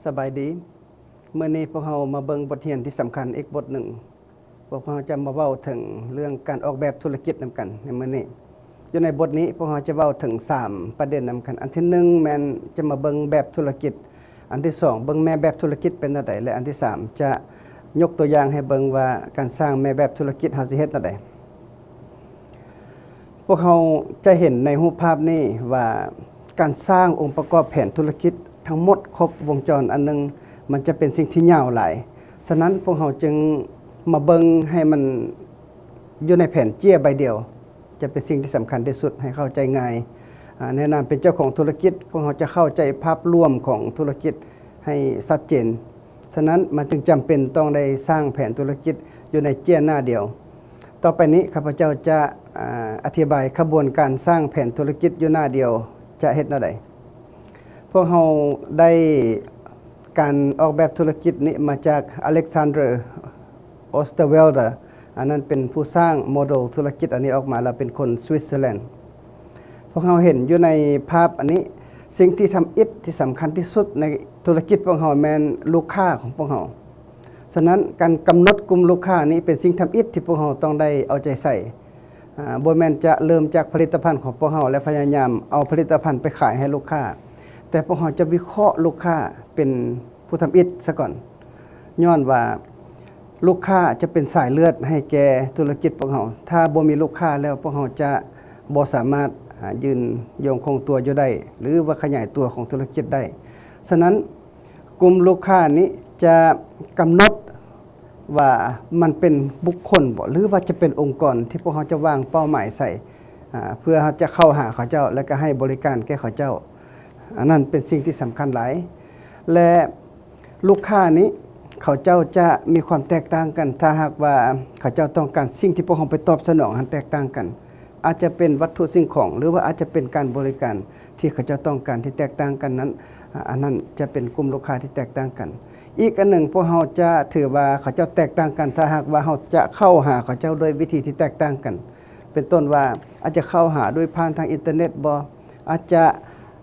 ສະບາຍດີ. ມື້ນີ້ພວກເຮົາມາເບິ່ງບົດຮຽນທີ່ສຳຄັນອີກບົດໜຶ່ງ. ພວກເຮົາຈະມາເວົ້າເຖິງເລື່ອງການອອກແບບທຸລະກິດນຳກັນໃນມື້ນີ້. ຢູ່ໃນບົດນີ້ພວກເຮົາຈະເວົ້າເຖິງສາມປະເດັນນຳກັນ. ອັນທີໜຶ່ງແມ່ນຈະມາເບິ່ງແບບທຸລະກິດ. ອັນທີສອງ ເບິ່ງແມ່ແບບທຸລະກິດເປັນແນວໃດ ແລະ ອັນທີສາມ ຈະຍົກຕົວຢ່າງໃຫ້ເບິ່ງວ່າການສ້າງແມ່ແບບທຸລະກິດເຮົາຊິເຮັດແນວໃດ. ພວກເຮົາຈະເຫັນໃນຮູບພາບນີ້ວ່າການສ້າງອົງປະກອບແຜນທຸລະກິດທັງໝົດຄົບວົງຈອນອັນໜຶ່ງ ມັນຈະເປັນສິ່ງທີ່ຍາວຫຼາຍ. ສະນັ້ນພວກເຮົາຈຶ່ງມາເບິ່ງໃຫ້ມັນຢູ່ໃນແຜ່ນເຈ້ຍໃບດຽວ ຈະເປັນສິ່ງທີ່ສຳຄັນທີ່ສຸດ ໃຫ້ເຂົ້າໃຈງ່າຍ. ອາ ໃນນາມເປັນເຈົ້າຂອງທຸລະກິດ ພວກເຮົາຈະເຂົ້າໃຈພາບລວມຂອງທຸລະກິດໃຫ້ຊັດເຈນ. ສະນັ້ນມັນຈຶ່ງຈຳເປັນຕ້ອງໄດ້ສ້າງແຜນທຸລະກິດຢູ່ໃນເຈ້ຍໜ້າດຽວ. ຕໍ່ໄປນີ້ຂ້າພະເຈົ້າຈະ ອາ ອະທິບາຍຂະບວນການສ້າງແຜນທຸລະກິດຢູ່ໜ້າດຽວຈະເຮັດແນວໃດ. ພວກເຮົາໄດ້ ການອອກແບບທຸລະກິດນີ້ມາຈາກ Alexander Osterwälder ອັນນັ້ນເປັນຜູ້ສ້າງໂມເດລທຸລະກິດອັນນີ້ອອກມາ ແລ້ວເປັນຄົນສະວິດເຊີແລນ. ພວກເຮົາເຫັນຢູ່ໃນພາບອັນນີ້ ສິ່ງທີ່ທຳອິດທີ່ສຳຄັນທີ່ສຸດໃນທຸລະກິດພວກເຮົາແມ່ນລູກຄ້າຂອງພວກເຮົາ. ສະນັ້ນການກຳນົດກຸ່ມລູກຄ້ານີ້ເປັນສິ່ງທຳອິດທີ່ພວກເຮົາຕ້ອງໄດ້ເອົາໃຈໃສ່. ອາ ບໍ່ແມ່ນຈະເລີ່ມຈາກຜະລິດຕະພັນຂອງພວກເຮົາ ແລະ ພະຍາຍາມເອົາຜະລິດຕະພັນໄປຂາຍໃຫ້ລູກຄ້າ, ແຕ່ພວກເຮົາຈະວິເຄາະລູກຄ້າເປັນຜູ້ທຳອິດສາກ່ອນ. ຍ້ອນວ່າລູກຄ້າຈະເປັນສາຍເລືອດໃຫ້ແກ່ທຸລະກິດພວກເຮົາ. ຖ້າບໍ່ມີລູກຄ້າແລ້ວ ພວກເຮົາຈະບໍ່ສາມາດ ອາ ຢືນຍົງຄົງຕົວຢູ່ໄດ້ ຫຼືວ່າຂະຫຍາຍຕົວຂອງທຸລະກິດໄດ້. ສະນັ້ນ ກຸ່ມລູກຄ້ານີ້ຈະກຳນົດວ່າມັນເປັນບຸກຄົນບໍ ຫຼືວ່າຈະເປັນອົງກອນທີ່ພວກເຮົາຈະວາງເປົ້າໝາຍໃສ່ ອາ ເພື່ອເຮົາຈະເຂົ້າຫາເຂົາເຈົ້າ ແລະ ກະໃຫ້ບໍລິການແກ່ເຂົາເຈົ້າ. ອັນນັ້ນເປັນສິ່ງທີ່ສຳຄັນຫຼາຍ ແລະ ລູກຄ້ານີ້ເຂົາເຈົ້າຈະມີຄວາມແຕກຕ່າງກັນ ຖ້າຫາກວ່າເຂົາເຈົ້າຕ້ອງການສິ່ງທີ່ພວກເຮົາໄປຕອບສະໜອງຫັ້ນແຕກຕ່າງກັນ. ອາດຈະເປັນວັດຖຸສິ່ງຂອງ ຫຼືວ່າອາດຈະເປັນການບໍລິການທີ່ເຂົາເຈົ້າຕ້ອງການທີ່ແຕກຕ່າງກັນນັ້ນ, ອາ ອັນນັ້ນຈະເປັນກຸ່ມລູກຄ້າທີ່ແຕກຕ່າງກັນ. ອີກອັນໜຶ່ງ, ພວກເຮົາຈະຖືວ່າເຂົາເຈົ້າແຕກຕ່າງກັນ ຖ້າຫາກວ່າເຮົາຈະເຂົ້າຫາເຂົາເຈົ້າດ້ວຍວິທີທີ່ແຕກຕ່າງກັນ. ເປັນຕົ້ນວ່າ ອາດຈະເຂົ້າຫາໂດຍຜ່ານທາງອິນເຕີເນັດບໍ, ອາດຈະ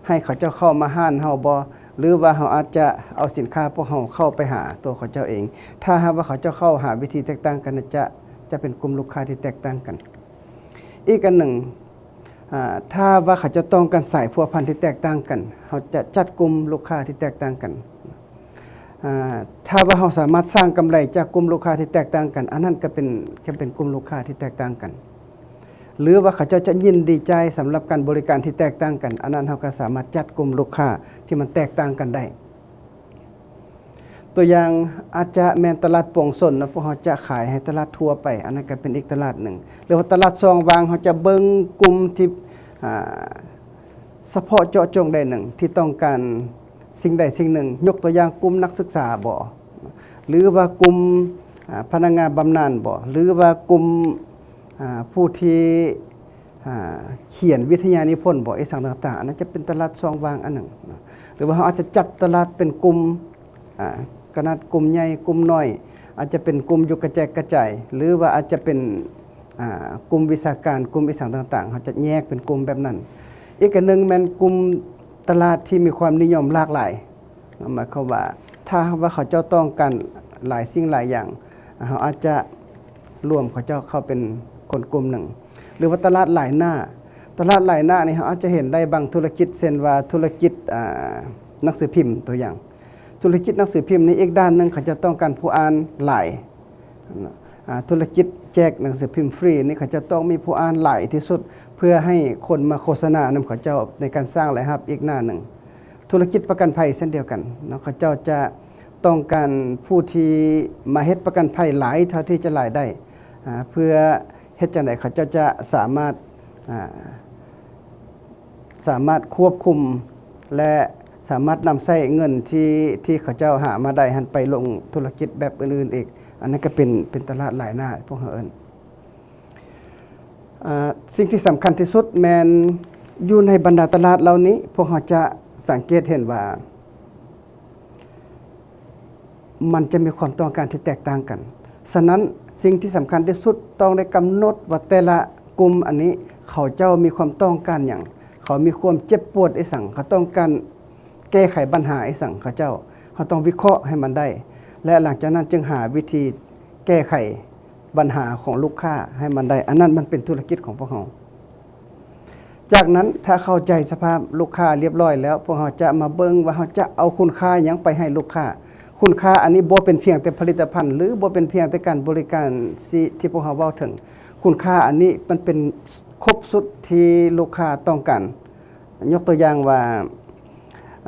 ໃຫ້ເຂົາເຈົ້າເຂົ້າມາຮ້ານເຮົາບໍ ຫຼືວ່າເຮົາອາດຈະເອົາສິນຄ້າພວກເຮົາເຂົ້າໄປຫາຕົວເຂົາເຈົ້າເອງ. ຖ້າຫາກວ່າເຂົາເຈົ້າເຂົ້າຫາວິທີແຕກຕ່າງກັນ, ຈະ, ຈະເປັນກຸ່ມລູກຄ້າທີ່ແຕກຕ່າງກັນ. ອີກອັນໜຶ່ງ, ອາ, ຖ້າວ່າເຂົາເຈົ້າຕ້ອງການສາຍພົວພັນທີ່ແຕກຕ່າງກັນ, ເຮົາຈະຈັດກຸ່ມລູກຄ້າທີ່ແຕກຕ່າງກັນ. ອາ, ຖ້າວ່າເຮົາສາມາດສ້າງກຳໄລຈາກກຸ່ມລູກຄ້າທີ່ແຕກຕ່າງກັນ, ອັນນັ້ນກໍເປັນ, ກໍເປັນກຸ່ມລູກຄ້າທີ່ແຕກຕ່າງກັນ. ຫຼືວ່າເຂົາເຈົ້າຈະຍິນດີຈ່າຍສຳລັບການບໍລິການທີ່ແຕກຕ່າງກັນ, ອັນນັ້ນເຮົາກໍສາມາດຈັດກຸ່ມລູກຄ້າທີ່ມັນແຕກຕ່າງກັນໄດ້. ຕົວຢ່າງອາດຈະແມ່ນຕະຫຼາດປວງຊົນເນາະ, ພວກເຮົາຈະຂາຍໃຫ້ຕະຫຼາດທົ່ວໄປ, ອັນນັ້ນກໍເປັນອີກຕະຫຼາດໜຶ່ງ. ຫຼືວ່າຕະຫຼາດຊ່ອງວ່າງ, ເຮົາຈະເບິ່ງກຸ່ມທີ່, ອາ, ສະເພາະເຈາະຈົງໃດໜຶ່ງທີ່ຕ້ອງການສິ່ງໃດສິ່ງໜຶ່ງ, ຍົກຕົວຢ່າງກຸ່ມນັກສຶກສາບໍ, ຫຼືວ່າກຸ່ມ, ອາ, ພະນັກງານບຳນານບໍ, ຫຼືວ່າກຸ່ມ, ອາ, ຜູ້ທີ່ ອາ ຂຽນວິທະຍານິພົນບໍ ອີ່ສັງຕ່າງໆ, ອັນນັ້ນຈະເປັນຕະຫຼາດຊ່ອງວ່າງອັນໜຶ່ງເນາະ. ຫຼືວ່າເຮົາອາດຈະຈັດຕະຫຼາດເປັນກຸ່ມ, ອາ ຂະໜາດກຸ່ມໃຫຍ່, ກຸ່ມນ້ອຍ, ອາດຈະເປັນກຸ່ມຢູ່ກະແຈກກະຈາຍ, ຫຼືວ່າອາດຈະເປັນ, ອາ ກຸ່ມວິຊາການ, ກຸ່ມອີ່ສັງຕ່າງໆ, ເຮົາຈະແຍກເປັນກຸ່ມແບບນັ້ນ. ອີກອັນໜຶ່ງແມ່ນກຸ່ມຕະຫຼາດທີ່ມີຄວາມນິຍົມຫຼາກຫຼາຍ. ໝາຍຄວາມວ່າ ຖ້າຫາກວ່າເຂົາເຈົ້າຕ້ອງການຫຼາຍສິ່ງຫຼາຍຢ່າງ, ເຮົາອາດຈະລວມເຂົາເຈົ້າເຂົ້າເປັນຄົນກຸ່ມໜຶ່ງ. ຫຼືວ່າຕະຫຼາດຫຼາຍໜ້າ, ຕະຫຼາດຫຼາຍໜ້ານີ້ ເຮົາອາດຈະເຫັນໄດ້ບາງທຸລະກິດ, ເຊັ່ນວ່າທຸລະກິດ, ອາ, ໜັງສືພິມ, ຕົວຢ່າງ, ທຸລະກິດໜັງສືພິມນີ້ ອີກດ້ານໜຶ່ງ ເຂົາເຈົ້າຕ້ອງການຜູ້ອ່ານຫຼາຍ. ອາ, ທຸລະກິດແຈກໜັງສືພິມຟຣີນີ້ ເຂົາເຈົ້າຕ້ອງມີຜູ້ອ່ານຫຼາຍທີ່ສຸດ ເພື່ອໃຫ້ຄົນມາໂຄສະນານຳເຂົາເຈົ້າໃນການສ້າງລາຍຮັບອີກໜ້າໜຶ່ງ. ທຸລະກິດປະກັນໄພເຊັ່ນດຽວກັນເນາະ, ເຂົາເຈົ້າຈະຕ້ອງການຜູ້ທີ່ມາເຮັດປະກັນໄພຫຼາຍເທົ່າທີ່ຈະຫຼາຍໄດ້, ອາ, ເພື່ອເຮັດຈັ່ງໃດເຂົາເຈົ້າຈະສາມາດ, ອາ, ສາມາດຄວບຄຸມ ແລະ ສາມາດນຳໃຊ້ເງິນທີ່, ທີ່ເຂົາເຈົ້າຫາມາໄດ້ຫັ້ນໄປລົງທຸລະກິດແບບອື່ນໆອີກ. ອັນນັ້ນກໍເປັນ, ເປັນຕະຫຼາດຫຼາຍໜ້າ ພວກເຮົາເອີ້ນ. ອາ, ສິ່ງທີ່ສຳຄັນທີ່ສຸດແມ່ນຢູ່ໃນບັນດາຕະຫຼາດເຫຼົ່ານີ້ ພວກເຮົາຈະສັງເກດເຫັນວ່າ ມັນຈະມີຄວາມຕ້ອງການທີ່ແຕກຕ່າງກັນ. ສະນັ້ນ, ສິ່ງທີ່ສຳຄັນທີ່ສຸດຕ້ອງໄດ້ກຳນົດວ່າແຕ່ລະກຸ່ມອັນນີ້ ເຂົາເຈົ້າມີຄວາມຕ້ອງການຫຍັງ, ເຂົາມີຄວາມເຈັບປວດອີ່ສັງ, ເຂົາຕ້ອງການແກ້ໄຂບັນຫາອີ່ສັງ, ເຂົາເຈົ້າ ເຮົາຕ້ອງວິເຄາະໃຫ້ມັນໄດ້ ແລະ ຫຼັງຈາກນັ້ນຈຶ່ງຫາວິທີແກ້ໄຂບັນຫາຂອງລູກຄ້າໃຫ້ມັນໄດ້. ອັນນັ້ນມັນເປັນທຸລະກິດຂອງພວກເຮົາ. ຈາກນັ້ນ ຖ້າເຂົ້າໃຈສະພາບລູກຄ້າລຽບຮ້ອຍແລ້ວ, ພວກເຮົາຈະມາເບິ່ງວ່າເຮົາຈະເອົາຄຸນຄ່າຫຍັງໄປໃຫ້ລູກຄ້າ. ຄຸນຄ່າອັນນີ້ບໍ່ເປັນພຽງແຕ່ຜະລິດຕະພັນ ຫຼື ບໍ່ເປັນພຽງແຕ່ການບໍລິການທີ່ ທີ່ພວກເຮົາເວົ້າເຖິງ. ຄຸນຄ່າອັນນີ້ມັນເປັນຄົບຊຸດທີ່ລູກຄ້າຕ້ອງການ. ຍົກຕົວຢ່າງວ່າ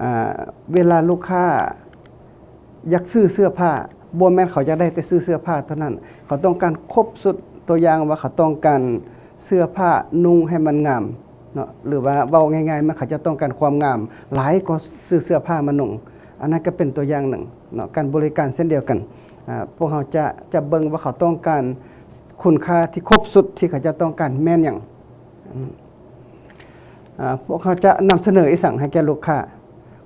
ອາ ເວລາລູກຄ້າຢາກຊື້ເສື້ອຜ້າ, ບໍ່ແມ່ນເຂົາຢາກໄດ້ແຕ່ຊື້ເສື້ອຜ້າເທົ່ານັ້ນ, ເຂົາຕ້ອງການຄົບຊຸດ. ຕົວຢ່າງວ່າເຂົາຕ້ອງການເສື້ອຜ້ານຸ່ງໃຫ້ມັນງາມເນາະ, ຫຼືວ່າເວົ້າງ່າຍໆ ມັນ ເຂົາຈະຕ້ອງການຄວາມງາມຫຼາຍກວ່າຊື້ເສື້ອຜ້າມານຸ່ງ. ອັນນັ້ນກໍເປັນຕົວຢ່າງໜຶ່ງເນາະ. ການບໍລິການເຊັ່ນດຽວກັນ, ອາ ພວກເຮົາຈະ ຈະເບິ່ງວ່າເຂົາຕ້ອງການຄຸນຄ່າທີ່ຄົບຊຸດທີ່ເຂົາເຈົ້າຕ້ອງການແມ່ນຫຍັງ. ອາ ພວກເຮົາຈະນຳສະເໜີອີ່ສັງໃຫ້ແກ່ລູກຄ້າ?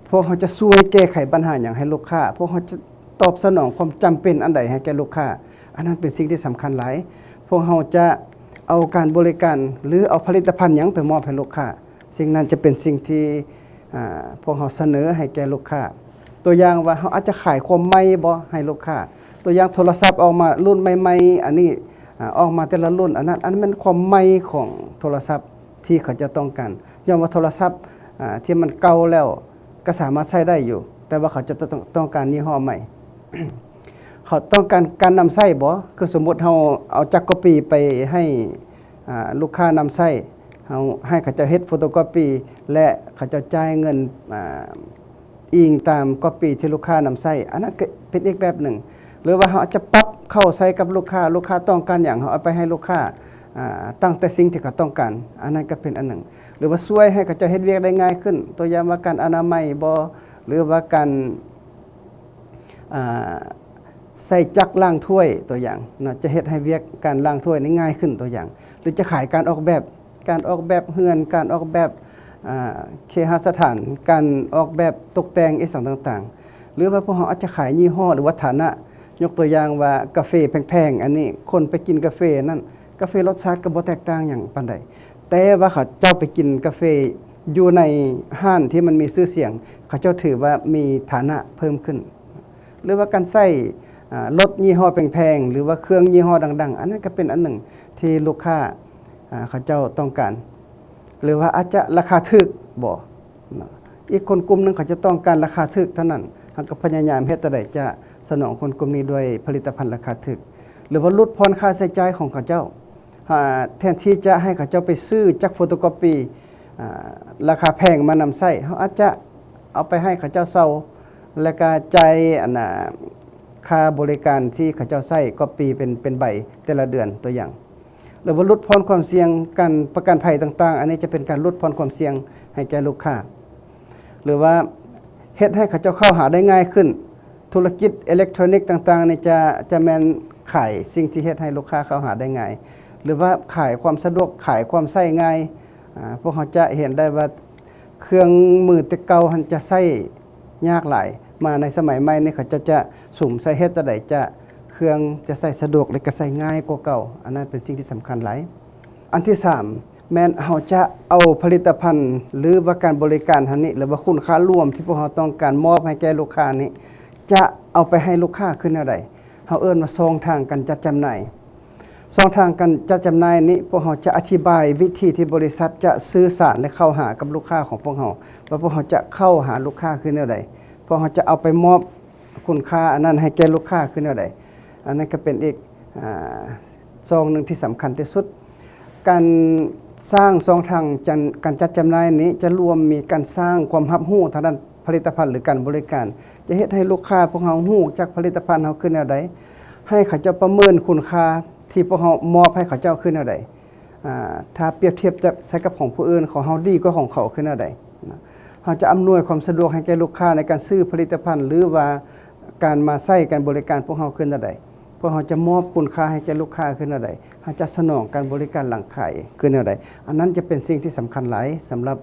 ພວກເຮົາຈະຊ່ວຍແກ້ໄຂບັນຫາຫຍັງໃຫ້ລູກຄ້າ? ພວກເຮົາຈະຕອບສະໜອງຄວາມຈຳເປັນອັນໃດໃຫ້ແກ່ລູກຄ້າ? ອັນນັ້ນເປັນສິ່ງທີ່ສຳຄັນຫຼາຍ. ພວກເຮົາຈະເອົາການບໍລິການ ຫຼື ເອົາຜະລິດຕະພັນຫຍັງໄປມອບໃຫ້ລູກຄ້າ? ສິ່ງນັ້ນຈະເປັນສິ່ງທີ່ ອາ ພວກເຮົາສະເໜີໃຫ້ແກ່ລູກຄ້າ. ຕົວຢ່າງວ່າ ເຮົາອາດຈະຂາຍຄວາມໃໝ່ບໍໃຫ້ລູກຄ້າ? ຕົວຢ່າງໂທລະສັບອອກມາລຸ້ນໃໝ່ໆ ອັນນີ້ ອາ ອອກມາແຕ່ລະລຸ້ນ, ອັນນັ້ນ ອັນນັ້ນແມ່ນຄວາມໃໝ່ຂອງໂທລະສັບທີ່ເຂົາເຈົ້າຕ້ອງການ. ຍ້ອນວ່າໂທລະສັບ ອາ ທີ່ມັນເກົ່າແລ້ວກໍສາມາດໃຊ້ໄດ້ຢູ່, ແຕ່ວ່າເຂົາເຈົ້າຕ້ອງ ຕ້ອງການຍີ່ຫໍ້ໃໝ່. ເຂົາຕ້ອງການການນຳໃຊ້ບໍ? ຄືສົມມຸດເຮົາເອົາຈັກກອບປີໄປໃຫ້ ອາ ລູກຄ້ານຳໃຊ້, ເຮົາໃຫ້ເຂົາເຈົ້າເຮັດໂຟໂຕກອບປີ ແລະ ເຂົາເຈົ້າຈ່າຍເງິນ ອາ ອີງຕາມກອບປີທີ່ລູກຄ້ານຳໃຊ້, ອັນນັ້ນກໍເປັນອີກແບບໜຶ່ງ. ຫຼືວ່າເຮົາອາດຈະປັບເຂົ້າໃສ່ກັບລູກຄ້າ, ລູກຄ້າຕ້ອງການຫຍັງ ເຮົາເອົາໄປໃຫ້ລູກຄ້າ ອາ ຕັ້ງແຕ່ສິ່ງທີ່ເຂົາຕ້ອງການ, ອັນນັ້ນກໍເປັນອັນໜຶ່ງ. ຫຼືວ່າຊ່ວຍໃຫ້ເຂົາເຈົ້າເຮັດວຽກໄດ້ງ່າຍຂຶ້ນ, ຕົວຢ່າງວ່າການອະນາໄມບໍ ຫຼືວ່າການ ອາ ໃຊ້ຈັກລ້າງຖ້ວຍ ຕົວຢ່າງເນາະ, ຈະເຮັດໃຫ້ວຽກການລ້າງຖ້ວຍນີ້ງ່າຍຂຶ້ນ ຕົວຢ່າງ. ຫຼືຈະຂາຍການອອກແບບ, ການອອກແບບເຮືອນ, ການອອກແບບ ອາ ເຄຫະສະຖານ, ການອອກແບບຕົກແຕ່ງອີ່ສັງຕ່າງໆ. ຫຼືວ່າພວກເຮົາອາດຈະຂາຍຍີ່ຫໍ້ ຫຼືວ່າຖານະ, ຍົກຕົວຢ່າງວ່າກາເຟແພງໆ ອັນນີ້ຄົນໄປກິນກາເຟນັ້ນ, ກາເຟລົດຊາດກໍບໍ່ແຕກຕ່າງຫຍັງປານໃດ, ແຕ່ວ່າເຂົາເຈົ້າໄປກິນກາເຟຢູ່ໃນຮ້ານທີ່ມັນມີຊື່ສຽງ, ເຂົາເຈົ້າຖືວ່າມີຖານະເພີ່ມຂຶ້ນ. ຫຼືວ່າການໃຊ້ ອາ ລົດຍີ່ຫໍ້ແພງໆ ຫຼືວ່າເຄື່ອງຍີ່ຫໍ້ດັງໆ, ອັນນັ້ນກໍເປັນອັນໜຶ່ງທີ່ລູກຄ້າ ອາ ເຂົາເຈົ້າຕ້ອງການ. ຫຼືວ່າອາດຈະລາຄາຖືກບໍເນາະ, ອີກຄົນກຸ່ມໜຶ່ງເຂົາຈະຕ້ອງການລາຄາຖືກເທົ່ານັ້ນ, ເຮົາກໍພະຍາຍາມເຮັດແນວໃດຈະສະໜອງຄົນກຸ່ມນີ້ດ້ວຍຜະລິດຕະພັນລາຄາຖືກ. ຫຼືວ່າຫຼຸດຜ່ອນຄ່າໃຊ້ຈ່າຍຂອງເຂົາເຈົ້າ, ອາ ແທນທີ່ຈະໃຫ້ເຂົາເຈົ້າໄປຊື້ຈັກໂຟໂຕກອບປີ ອາ ລາຄາແພງມານຳໃຊ້, ເຮົາອາດຈະເອົາໄປໃຫ້ເຂົາເຈົ້າເຊົ່າ ແລ້ວກະຈ່າຍອັນນ່າ ຄ່າບໍລິການທີ່ເຂົາເຈົ້າໃຊ້ກອບປີເປັນ ເປັນໃບແຕ່ລະເດືອນ ຕົວຢ່າງ. ຫຼືວ່າຫຼຸດຜ່ອນຄວາມສ່ຽງການປະກັນໄພຕ່າງໆ, ອັນນີ້ຈະເປັນການຫຼຸດຜ່ອນຄວາມສ່ຽງໃຫ້ແກ່ລູກຄ້າ. ຫຼືວ່າເຮັດໃຫ້ເຂົາເຈົ້າເຂົ້າຫາໄດ້ງ່າຍຂຶ້ນ. ທຸລະກິດເອເລັກໂທຣນິກຕ່າງໆນີ້ຈະ ຈະແມ່ນຂາຍສິ່ງທີ່ເຮັດໃຫ້ລູກຄ້າເຂົ້າຫາໄດ້ງ່າຍ ຫຼືວ່າຂາຍຄວາມສະດວກ, ຂາຍຄວາມໃຊ້ງ່າຍ. ອາ ພວກເຮົາຈະເຫັນໄດ້ວ່າເຄື່ອງມືແຕ່ເກົ່າຫັ້ນຈະໃຊ້ຍາກຫຼາຍ, ມາໃນສະໄໝໃໝ່ນີ້ເຂົາເຈົ້າຈະສຸມໃສ່ເຮັດແນວໃດຈະ ເຄື່ອງຈະໃຊ້ສະດວກ ແລະ ກະໃຊ້ງ່າຍກວ່າເກົ່າ. ອັນນັ້ນເປັນສິ່ງທີ່ສຳຄັນຫຼາຍ. ອັນທີສາມ ແມ່ນເຮົາຈະເອົາຜະລິດຕະພັນ ຫຼືວ່າການບໍລິການເຮົານີ້ ຫຼືວ່າຄຸນຄ່າລວມທີ່ພວກເຮົາຕ້ອງການມອບໃຫ້ແກ່ລູກຄ້ານີ້ ຈະເອົາໄປໃຫ້ລູກຄ້າຄືແນວໃດ? ເຮົາເອີ້ນວ່າຊ່ອງທາງການຈັດຈຳໜ່າຍ. ຊ່ອງທາງການຈັດຈຳໜ່າຍນີ້ ພວກເຮົາຈະອະທິບາຍວິທີທີ່ບໍລິສັດຈະສື່ສານ ແລະ ເຂົ້າຫາກັບລູກຄ້າຂອງພວກເຮົາ ວ່າພວກເຮົາຈະເຂົ້າຫາລູກຄ້າຄືແນວໃດ? ພວກເຮົາຈະເອົາໄປມອບ ຄຸນຄ່າອັນນັ້ນໃຫ້ແກ່ລູກຄ້າຄືແນວໃດ? ອັນນັ້ນກໍເປັນອີກ ອາ ຊ່ອງໜຶ່ງທີ່ສຳຄັນທີ່ສຸດ. ການສ້າງຊ່ອງທາງຈັນ ການຈັດຈຳໜ່າຍນີ້ຈະລວມມີການສ້າງຄວາມຮັບຮູ້ທາງດ້ານຜະລິດຕະພັນ ຫຼື ການບໍລິການ, ຈະເຮັດໃຫ້ລູກຄ້າພວກເຮົາຮູ້ຈັກຜະລິດຕະພັນເຮົາຄືແນວໃດ, ໃຫ້ເຂົາເຈົ້າປະເມີນຄຸນຄ່າທີ່ພວກເຮົາມອບໃຫ້ເຂົາເຈົ້າຄືແນວໃດ. ອາ ຖ້າປຽບທຽບກັບ ໃສ່ກັບຂອງຜູ້ອື່ນ, ຂອງເຮົາດີກວ່າຂອງເຂົາຄືແນວໃດນະ? ເຮົາຈະອຳນວຍຄວາມສະດວກໃຫ້ແກ່ລູກຄ້າໃນການຊື້ຜະລິດຕະພັນ ຫຼືວ່າການມາໃຊ້ການບໍລິການພວກເຮົາຄືແນວໃດ? ພວກເຮົາຈະມອບຄຸນຄ່າໃຫ້ແກ່ລູກຄ້າຄືແນວໃດ? ເຮົາຈະສະໜອງການບໍລິການຫຼັງຂາຍຄືແນວໃດ? ອັນນັ້ນຈະເປັນສິ່ງທີ່ສຳຄັນຫຼາຍສຳລັບ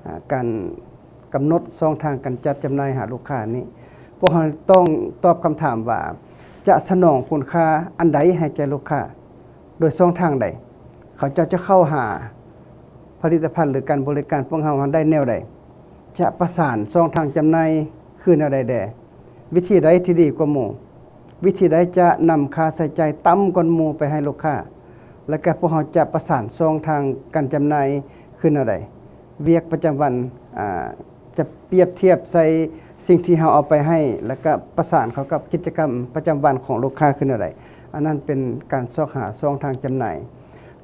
ອາ ການກຳນົດຊ່ອງທາງການຈັດຈຳໜ່າຍຫາລູກຄ້ານີ້. ພວກເຮົາຕ້ອງຕອບຄຳຖາມວ່າ ຈະສະໜອງຄຸນຄ່າອັນໃດໃຫ້ແກ່ລູກຄ້າ? ໂດຍຊ່ອງທາງໃດ? ເຂົາເຈົ້າຈະເຂົ້າຫາຜະລິດຕະພັນ ຫຼື ການບໍລິການພວກເຮົານັ້ນໄດ້ແນວໃດ? ຈະປະສານຊ່ອງທາງຈຳໜ່າຍຄືແນວໃດແດ່? ວິທີໃດທີ່ດີກວ່າໝູ່? ວິທີໃດຈະນຳຄ່າໃຊ້ຈ່າຍຕ່ຳກວ່າໝູ່ໄປໃຫ້ລູກຄ້າ? ແລະກະພວກເຮົາຈະປະສານຊ່ອງທາງການຈຳໜ່າຍຄືແນວໃດ? ວຽກປະຈຳວັນ ອາ ຈະປຽບທຽບໃສ່ສິ່ງທີ່ເຮົາເອົາໄປໃຫ້ ແລະກະປະສານເຂົ້າກັບກິດຈະກຳປະຈຳວັນຂອງລູກຄ້າຄືແນວໃດ? ອັນນັ້ນເປັນການຊອກຫາຊ່ອງທາງຈຳໜ່າຍ.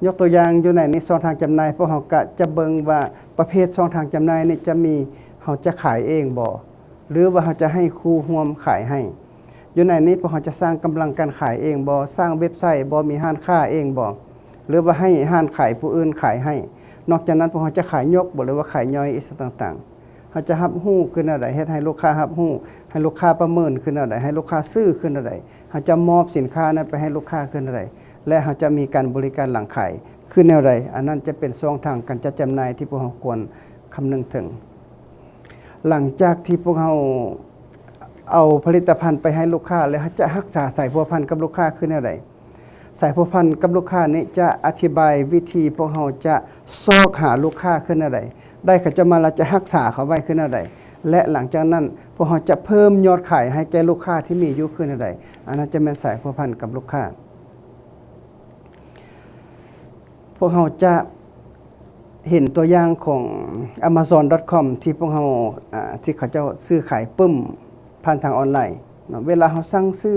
ຍົກຕົວຢ່າງ ຢູ່ໃນນີ້ຊ່ອງທາງຈຳໜ່າຍ ພວກເຮົາກະຈະເບິ່ງວ່າປະເພດຊ່ອງທາງຈຳໜ່າຍນີ້ຈະມີ ເຮົາຈະຂາຍເອງບໍ່ ຫຼືວ່າເຮົາຈະໃຫ້ຄູ່ຮ່ວມຂາຍໃຫ້. ຢູ່ໃນນີ້ພວກເຮົາຈະສ້າງກຳລັງການຂາຍເອງບໍ່, ສ້າງເວັບໄຊບໍ່, ມີຮ້ານຄ້າເອງບໍ່ ຫຼືວ່າໃຫ້ຮ້ານຂາຍຜູ້ອື່ນຂາຍໃຫ້. ນອກຈາກນັ້ນພວກເຮົາຈະຂາຍຍົກບໍ່ ຫຼືວ່າຂາຍຍ່ອຍ ອີ່ຫຍັງຕ່າງໆ. ເຮົາຈະຮັບຮູ້ຄືແນວໃດ, ເຮັດໃຫ້ລູກຄ້າຮັບຮູ້, ໃຫ້ລູກຄ້າປະເມີນຄືແນວໃດ, ໃຫ້ລູກຄ້າຊື້ຄືແນວໃດ, ເຮົາຈະມອບສິນຄ້ານັ້ນໄປໃຫ້ລູກຄ້າຄືແນວໃດ ແລະເຮົາຈະມີການບໍລິການຫຼັງຂາຍຄືແນວໃດ. ອັນນັ້ນຈະເປັນຊ່ອງທາງການຈັດຈຳໜ່າຍທີ່ພວກເຮົາຄວນຄຳນຶງເຖິງ. ຫຼັງຈາກທີ່ພວກເຮົາເອົາຜະລິດຕະພັນໄປໃຫ້ລູກຄ້າແລ້ວ ເຮົາຈະຮັກສາສາຍພົວພັນກັບລູກຄ້າຄືແນວໃດ? ສາຍພົວພັນກັບລູກຄ້ານີ້ຈະອະທິບາຍວິທີພວກເຮົາຈະຊອກຫາລູກຄ້າຄືແນວໃດ? ໄດ້ເຂົາເຈົ້າມາແລ້ວຈະຮັກສາເຂົາໄວ້ຄືແນວໃດ? ແລະ ຫຼັງຈາກນັ້ນພວກເຮົາຈະເພີ່ມຍອດຂາຍໃຫ້ແກ່ລູກຄ້າທີ່ມີຢູ່ຄືແນວໃດ? ອັນນັ້ນຈະແມ່ນສາຍພົວພັນກັບລູກຄ້າ. ພວກເຮົາຈະເຫັນຕົວຢ່າງຂອງ Amazon dot com ທີ່ພວກເຮົາ ອາ ທີ່ເຂົາເຈົ້າຊື້ຂາຍປຶ້ມຜ່ານທາງອອນລາຍເນາະ. ເວລາເຮົາສັ່ງຊື້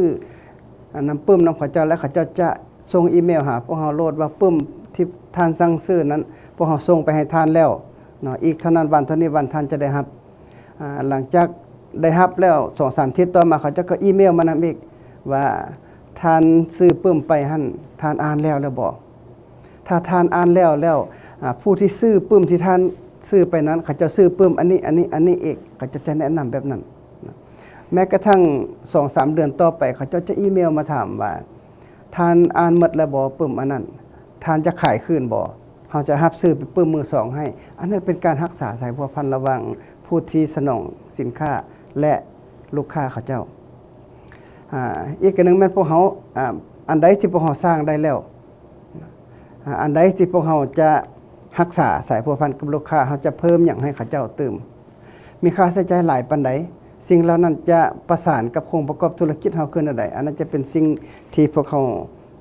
ອາ ນຳປຶ້ມນຳເຂົາເຈົ້າ ແລ້ວເຂົາເຈົ້າຈະສົ່ງອີເມວຫາພວກເຮົາໂລດວ່າປຶ້ມທີ່ທ່ານສັ່ງຊື້ນັ້ນ ພວກເຮົາສົ່ງໄປໃຫ້ທ່ານແລ້ວເນາະ, ອີກເທົ່ານັ້ນວັນເທົ່ານີ້ວັນທ່ານຈະໄດ້ຮັບ. ອາ ຫຼັງຈາກໄດ້ຮັບແລ້ວ ສອງສາມທິດຕໍ່ມາ ເຂົາເຈົ້າກໍອີເມວມານຳອີກວ່າ ທ່ານຊື້ປຶ້ມໄປຫັ້ນ ທ່ານອ່ານແລ້ວແລ້ວບໍ່? ຖ້າທ່ານອ່ານແລ້ວແລ້ວ ອາ ຜູ້ທີ່ຊື້ປຶ້ມທີ່ທ່ານຊື້ໄປນັ້ນ ເຂົາເຈົ້າຊື້ປຶ້ມອັນນີ້ ອັນນີ້ ອັນນີ້ອີກ ເຂົາເຈົ້າຈະແນະນຳແບບນັ້ນ. ແມ້ກະທັ່ງສອງສາມເດືອນຕໍ່ໄປ ເຂົາເຈົ້າຈະອີເມວມາຖາມວ່າ ທ່ານອ່ານໝົດແລ້ວບໍ່ປຶ້ມອັນນັ້ນ? ທ່ານຈະຂາຍຄືນບໍ່? ເຮົາຈະຮັບຊື້ເປັນປຶ້ມມືສອງໃຫ້. ອັນນັ້ນເປັນການຮັກສາສາຍພົວພັນລະຫວ່າງຜູ້ທີ່ສະໜອງສິນຄ້າ ແລະ ລູກຄ້າເຂົາເຈົ້າ. ອາ ອີກອັນໜຶ່ງແມ່ນພວກເຮົາ ອາ ອັນໃດທີ່ພວກເຮົາສ້າງໄດ້ແລ້ວ ອາ ອັນໃດທີ່ພວກເຮົາຈະຮັກສາສາຍພົວພັນກັບລູກຄ້າ ເຮົາຈະເພີ່ມຫຍັງໃຫ້ເຂົາເຈົ້າຕື່ມ? ມີຄ່າໃຊ້ຈ່າຍຫຼາຍປານໃດ? ສິ່ງເຫຼົ່ານັ້ນຈະປະສານກັບໂຄງປະກອບທຸລະກິດເຮົາຄືແນວໃດ? ອັນນັ້ນຈະເປັນສິ່ງທີ່ພວກເຮົາ